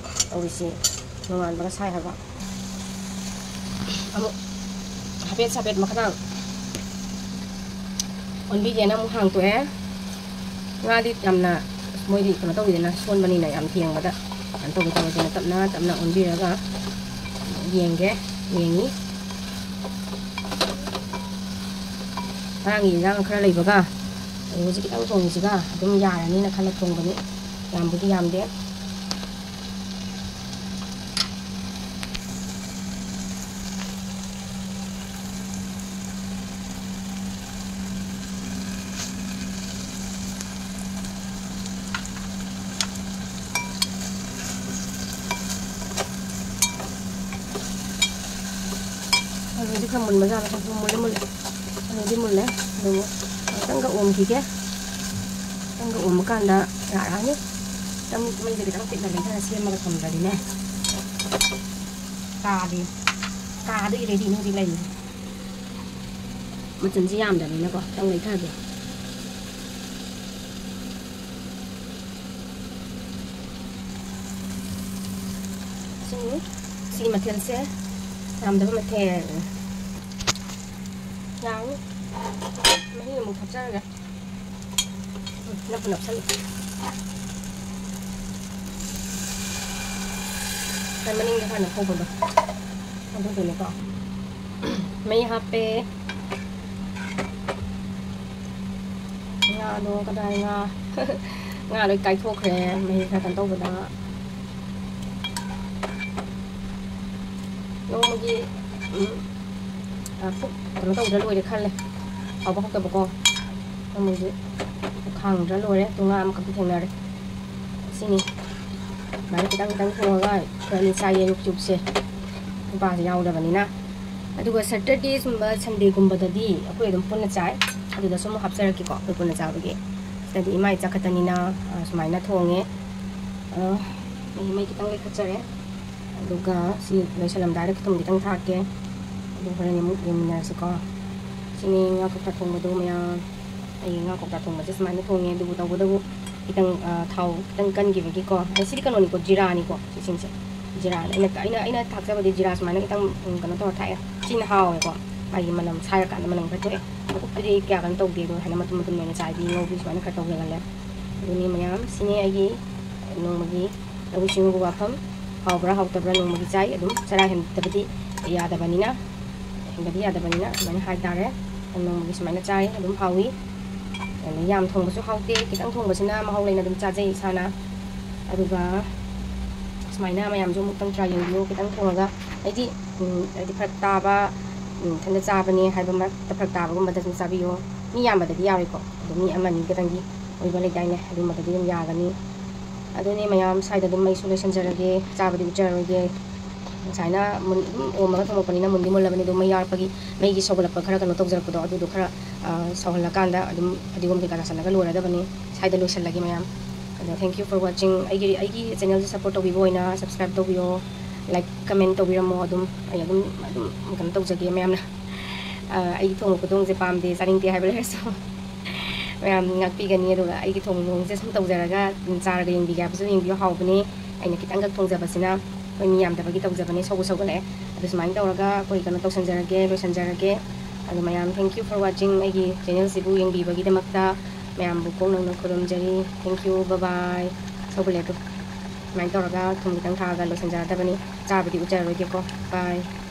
ꯇꯧꯔꯤꯁꯤ? ꯅꯣꯡꯉꯥꯟꯕꯒ ꯁꯥꯏ ꯍꯥꯏꯕ꯫ ꯑꯃꯨꯛ ꯍꯥꯏꯐꯦꯠ ꯁꯥꯐꯦꯠ ꯃꯈꯥꯗꯪ ꯑꯣꯟꯕꯤꯒꯦꯅ ꯑꯃꯨꯛ ꯍꯥꯡꯇꯣꯛꯑꯦ꯫ ꯉꯥꯗꯤ ꯌꯥꯝꯅ, ꯃꯣꯏꯗꯤ ꯀꯩꯅꯣ ꯇꯧꯋꯤꯗꯅ, ꯁꯣꯟꯕꯅꯤꯅ ꯌꯥꯝ ꯊꯦꯡꯕꯗ ꯀꯩꯅꯣ ꯇꯧꯕ ꯇꯧꯔꯗꯅ ꯇꯞꯅ ꯇꯞꯅ ꯑꯣꯟꯕꯤꯔꯒ ꯌꯦꯡꯒꯦ, ꯌꯦꯡꯉꯤ꯫ ꯉꯔꯥꯡꯒꯤ ꯏꯟꯖꯥꯡ ꯈꯔ ꯂꯩꯕꯒ ꯑꯗꯩ ꯍꯧꯖꯤꯛ ꯈꯤꯇꯪ ꯊꯣꯡꯉꯤꯁꯤꯒ ꯑꯗꯨꯝ ꯌꯥꯔꯅꯤꯅ ꯈꯜꯂ ꯊꯣꯡꯕꯅꯤ꯫ ꯌꯥꯝꯕꯨꯗꯤ ꯌꯥꯝꯗꯦ꯫ ꯑꯂꯨꯗꯤ ꯈꯔ ꯃꯨꯟꯕ ꯖꯥꯠꯂ ꯈꯪꯗꯦ꯫ ꯃꯨꯜꯂꯦ, ꯃꯨꯜꯂꯦ꯫ ꯑꯂꯨꯗꯤ ꯃꯨꯜꯂꯦ꯫ ꯑꯗꯨꯕꯨ ꯉꯥꯛꯇꯪꯒ ꯑꯣꯝꯈꯤꯒꯦ꯫ ꯉꯥꯛꯇꯪꯒ ꯑꯣꯝꯕ ꯀꯥꯟꯗ ꯌꯥꯔꯛꯑꯅꯤ꯫ ꯈꯤꯇꯪ ꯃꯩꯁꯦ ꯈꯤꯇꯪ ꯄꯤꯛꯅ ꯂꯩꯊꯔ ꯁꯦꯝꯃꯒ ꯊꯝꯗ꯭ꯔꯗꯤꯅꯦ꯫ ꯀꯥꯗꯤ, ꯀꯥꯗꯒꯤ ꯔꯦꯗꯤꯅꯤ ꯍꯧꯖꯤꯛ ꯂꯩꯔꯤꯁꯦ꯫ ꯃꯆꯜꯁꯤ ꯌꯥꯝꯗꯕꯅꯤꯅꯀꯣ, ꯈꯤꯇꯪ ꯂꯩꯊꯒꯦ꯫ ꯁꯤꯅꯤ, ꯁꯤ ꯃꯊꯦꯜꯁꯦ ꯌꯥꯝꯗꯕ ꯃꯊꯦꯜ꯫ ꯌꯥꯔꯅꯤ꯫ ꯃꯍꯤ ꯑꯃꯨꯛ ꯊꯛꯆꯔꯒꯦ꯫ ꯎꯝ, ꯅꯞꯄꯨ ꯅꯞꯁꯜꯂꯦ꯫ ꯈꯔ ꯃꯅꯤꯡꯗ ꯈꯔ ꯅꯞꯍꯧꯕꯗꯣ꯫ ꯑꯗꯨꯗꯨꯅꯤꯀꯣ꯫ ꯃꯩ ꯍꯥꯞꯄꯦ꯫ ꯉꯥꯗꯣ ꯀꯗꯥꯏ ꯉꯥ? ꯉꯥ ꯂꯣꯏ ꯀꯥꯏꯊꯣꯛꯈ꯭ꯔꯦ ꯃꯍꯤ ꯈꯔ ꯀꯩꯅꯣ ꯇꯧꯕꯗ꯫ ꯅꯣꯡꯃꯒꯤ, ꯎꯝ, ꯑ, ꯄꯨꯛ ꯀꯩꯅꯣ ꯇꯧꯗ꯭ꯔ ꯂꯣꯏꯔꯦ ꯈꯜꯂꯦ꯫ ꯍꯥꯎꯕ ꯍꯥꯎꯇꯕꯀꯣ꯫ ꯅꯣꯡꯃꯒꯤ ꯈꯥꯡꯗ꯭ꯔ ꯂꯣꯏꯔꯦ꯫ ꯑꯗꯨ ꯉꯥ ꯑꯃꯈꯛꯇꯤ ꯊꯦꯡꯅꯔꯦ꯫ ꯁꯤꯅꯤ꯫ ꯑꯗꯨꯃꯥꯏꯅ ꯈꯤꯇꯪ ꯈꯤꯇꯪ ꯊꯣꯡꯉꯒ ꯑꯩꯈꯣꯏ ꯑꯅꯤ ꯆꯥꯏꯌꯦ ꯑꯌꯨꯛ ꯆꯨꯞꯁꯦ꯫ ꯅꯨꯄꯥꯁꯦ ꯌꯥꯎꯗꯕꯅꯤꯅ꯫ ꯑꯗꯨꯒ Saturday ꯒꯨꯝꯕ, Sunday ꯒꯨꯝꯕꯗꯗꯤ ꯑꯩꯈꯣꯏ ꯑꯗꯨꯝ ꯄꯨꯟꯅ ꯆꯥꯏ꯫ ꯑꯗꯨꯗꯁꯨ ꯑꯃꯨꯛ ꯍꯥꯞꯆꯔꯛꯀꯦꯀꯣ, ꯑꯩꯈꯣꯏ ꯄꯨꯟꯅ ꯆꯥꯕꯒꯤ꯫ ꯁꯤꯗꯗꯤ ꯏꯃꯥ ꯏꯆꯥ ꯈꯛꯇꯅꯤꯅ, ꯑ, ꯁꯨꯃꯥꯏꯅ ꯊꯣꯡꯉꯦ꯫ ꯑ, ꯑꯩ ꯃꯩ ꯈꯤꯇꯪ ꯂꯩꯈꯠꯆꯔꯦ꯫ ꯑꯗꯨꯒ ꯁꯤ ꯂꯣꯏꯁꯜꯂꯝꯗꯥꯏꯗ ꯊꯨꯝ ꯈꯤꯇꯪ ꯊꯥꯛꯀꯦ꯫ ꯑꯗꯨ ꯍꯣꯔꯦꯟ ꯑꯃꯨꯛ ꯌꯦꯡꯃꯤꯟꯅꯔꯁꯤꯀꯣ꯫ ꯁꯤꯅꯤ ꯉꯥ ꯀꯧꯇꯥ ꯊꯣꯡꯕꯗꯣ ꯃꯌꯥꯝ꯫ ꯑꯩ ꯉꯥ ꯀꯧꯇꯥ ꯊꯣꯡꯕꯁꯦ ꯁꯨꯃꯥꯏꯅ ꯊꯣꯡꯉꯦ꯫ ꯑꯗꯨꯕꯨ ꯇꯧꯕꯇꯕꯨ ꯈꯤꯇꯪ, ꯑ, ꯊꯥꯎ ꯈꯤꯇꯪ ꯀꯟꯈꯤꯕꯒꯤꯀꯣ꯫ ꯑ, ꯁꯤꯗꯤ ꯀꯩꯅꯣꯅꯤꯀꯣ, ꯖꯤꯔꯥꯅꯤꯀꯣ ꯁꯤꯁꯤꯡꯁꯦ꯫ ꯖꯤꯔꯥꯅꯤ꯫ ꯑꯩꯅ, ꯑꯩꯅ, ꯑꯩꯅ ꯊꯥꯛꯆꯕꯗꯤ ꯖꯤꯔꯥ ꯁꯨꯃꯥꯏꯅ ꯈꯤꯇꯪ, ꯎꯝ, ꯀꯩꯅꯣ ꯇꯧꯔ ꯊꯥꯛꯑꯦ꯫ ꯁꯤꯅ ꯍꯥꯎꯋꯦꯀꯣ꯫ ꯃꯥꯒꯤ ꯃꯅꯝ ꯁꯥꯏꯔꯀꯥꯟꯗ ꯃꯅꯝ ꯈꯔ ꯊꯣꯛꯑꯦ꯫ ꯑꯀꯨꯞꯄꯗꯤ ꯀꯌꯥ ꯀꯩꯅꯣ ꯇꯧꯗꯦ꯫ ꯑꯗꯣ ꯍꯥꯏꯅ ꯃꯇꯨꯝ ꯃꯇꯨꯝ ꯑꯣꯏꯅ ꯆꯥꯏꯕꯤ, ꯉꯧꯕꯤ ꯁꯨꯃꯥꯏꯅ ꯈꯔ ꯇꯧꯖꯒꯜꯂꯦ꯫ ꯑꯗꯨꯅꯤ ꯃꯌꯥꯝ, ꯁꯤꯅꯦ ꯑꯩꯒꯤ ꯅꯣꯡꯃꯒꯤ ꯂꯧꯎ ꯁꯤꯡꯎꯕ ꯋꯥꯐꯝ꯫ ꯍꯥꯎꯕ꯭ꯔꯥ ꯍꯥꯎꯇꯕ꯭ꯔꯥ ꯅꯣꯡꯃꯒꯤ ꯆꯥꯏ꯫ ꯑꯗꯨꯝ ꯆꯔꯥ ꯍꯦꯟꯗꯕꯗꯤ ꯌꯥꯗꯕꯅꯤꯅ, ꯍꯦꯟꯗꯕꯗꯤ ꯌꯥꯗꯕꯅꯤꯅ ꯑꯗꯨꯃꯥꯏꯅ ꯍꯥꯏꯇꯥꯔꯦ꯫ ꯅꯣꯡꯃꯒꯤ ꯁꯨꯃꯥꯏꯅ ꯆꯥꯏ, ꯑꯗꯨꯝ ꯍꯥꯎꯏ꯫ ꯑꯗꯩ ꯌꯥꯝ ꯊꯣꯡꯕꯁꯨ ꯍꯥꯎꯇꯦ, ꯈꯤꯇꯪ ꯊꯣꯡꯕꯁꯤꯅ ꯃꯍꯥꯎ ꯂꯩꯅ ꯑꯗꯨꯝ ꯆꯥꯖꯩ ꯏꯁꯥꯅ꯫ ꯑꯗꯨꯒ ꯁꯨꯃꯥꯏꯅ ꯃꯌꯥꯝꯁꯨ ꯑꯃꯨꯛꯇꯪ try ꯌꯦꯡꯕꯤꯌꯨ꯫ ꯈꯤꯇꯪ ꯊꯣꯡꯉꯒ, ꯑꯩꯗꯤ, ꯎꯝ, ꯍꯥꯏꯗꯤ ꯐꯔꯛ ꯇꯥꯕ, ꯎꯝ, ꯏꯊꯟꯗ ꯆꯥꯕꯅꯦ ꯍꯥꯏꯕ ꯃꯔꯛꯇ ꯐꯔꯛ ꯇꯥꯕꯒꯨꯝꯕꯗ ꯑꯗꯨꯝ ꯆꯥꯕꯤꯌꯣ꯫ ꯃꯤ ꯌꯥꯝꯕꯗꯗꯤ ꯌꯥꯔꯣꯏꯀꯣ, ꯑꯗꯣ ꯃꯤ ꯑꯃ ꯑꯅꯤ ꯈꯛꯇꯪꯒꯤ ꯑꯣꯏꯕ ꯂꯩꯗꯥꯏꯅꯦ, ꯑꯗꯨꯝꯕꯗꯗꯤ ꯑꯗꯨꯝ ꯌꯥꯒꯅꯤ꯫ ꯑꯗꯨꯅꯤ ꯃꯌꯥꯝ, ꯁ꯭ꯋꯥꯏꯗ ꯑꯗꯨꯝ ꯑꯩꯁꯨ ꯂꯣꯏꯁꯤꯟꯖꯔꯒꯦ, ꯆꯥꯕꯗꯤ ꯎꯠꯆꯔꯔꯣꯏꯒꯦ꯫ ꯉꯁꯥꯏꯅ ꯃꯨꯟ-, ꯑꯗꯨꯝ ꯑꯣꯝꯃꯒ ꯊꯝꯃꯛꯄꯅꯤꯅ ꯃꯨꯟꯗꯤ ꯃꯨꯜꯂꯕꯅꯤ, ꯑꯗꯨꯝ ꯃꯩ ꯌꯥꯎꯔꯛꯄꯒꯤ ꯃꯩꯒꯤ ꯁꯧꯒꯠꯂꯛꯄ ꯈꯔ ꯀꯩꯅꯣ ꯇꯧꯖꯔꯛꯄꯗꯣ, ꯑꯗꯨꯗꯣ ꯈꯔ, ꯑ, ꯁꯧꯍꯜꯂꯀꯥꯟꯗ ꯑꯗꯨꯝ ꯐꯗꯤꯒꯣꯝ ꯀꯩꯀꯥ ꯆꯥꯏꯁꯤꯜꯂꯒ ꯂꯣꯏꯔꯗꯕꯅꯤ꯫ ꯁ꯭ꯋꯥꯏꯗ ꯂꯣꯏꯁꯤꯜꯂꯒꯦ ꯃꯌꯥꯝ꯫ ꯑꯗꯣ thank you for watching꯫ ꯑꯩꯒꯤ, ꯑꯩꯒꯤ channelꯁꯦ support ꯇꯧꯕꯤꯕ ꯑꯣꯏꯅ subscribe ꯇꯧꯕꯤꯌꯣ, like, comment ꯇꯧꯕꯤꯔꯝꯃꯣ꯫ ꯑꯗꯨꯝ ꯑꯩ ꯑꯗꯨꯝ, ꯑꯗꯨꯝ ꯀꯩꯅꯣ ꯇꯧꯖꯒꯦ ꯃꯌꯥꯝꯅ꯫ ꯑ, ꯑꯩꯒꯤ ꯊꯣꯡꯕ ꯈꯨꯊꯣꯡꯁꯦ ꯄꯥꯝꯗꯦ, ꯆꯥꯅꯤꯡꯗꯦ ꯍꯥꯏꯕ ꯂꯩꯔꯁꯨ ꯃꯌꯥꯝ ꯉꯥꯛꯄꯤꯒꯅꯤ꯫ ꯑꯗꯨꯒ ꯑꯩꯒꯤ ꯊꯣꯡꯕ ꯃꯑꯣꯡꯁꯦ ꯁꯨꯝ ꯇꯧꯖꯔꯒ, ꯎꯝ, ꯆꯥꯔꯒ ꯌꯦꯡꯕꯤꯒꯦ ꯍꯥꯏꯕꯁꯨ ꯌꯦꯡꯕꯤꯌꯨ, ꯍꯥꯎꯕꯅꯦ꯫ ꯑꯩꯅ ꯈꯤꯇꯪꯈꯛ ꯊꯣꯡꯖꯕꯁꯤꯅ ꯑꯩꯈꯣꯏ ꯃꯤ ꯌꯥꯝꯗꯕꯒꯤ ꯇꯧꯖꯕꯅꯦ, ꯁꯧꯕ ꯁꯧꯒꯠꯂꯛꯑꯦ꯫ ꯑꯗꯨ ꯁꯨꯃꯥꯏꯅ ꯇꯧꯔꯒ ꯑꯩꯈꯣꯏ ꯀꯩꯅꯣ ꯇꯧꯁꯟꯖꯔꯒꯦ, ꯂꯣꯏꯁꯟꯖꯔꯒꯦ꯫ ꯑꯗꯨ ꯃꯌꯥꯝ, thank you for watching꯫ ꯑꯩꯒꯤ channelꯁꯤꯕꯨ ꯌꯦꯡꯕꯤꯕꯒꯤꯗꯃꯛꯇ ꯃꯌꯥꯝꯕꯨ ꯀꯣꯛ ꯅꯧꯅ ꯈꯨꯔꯨꯝꯖꯔꯤ꯫ Thank you, bye bye꯫ ꯁꯧꯒꯠꯂꯦ ꯑꯗꯨ꯫ ꯁꯨꯃꯥꯏꯅ ꯇꯧꯔꯒ ꯊꯨꯝ ꯈꯤꯇꯪ ꯊꯥꯛꯑꯒ ꯂꯣꯏꯁꯟꯖꯔꯗꯕꯅꯤ꯫ ꯆꯥꯕꯗꯤ ꯎꯠꯆꯔꯔꯣꯏꯒꯦꯀꯣ꯫ Bye꯫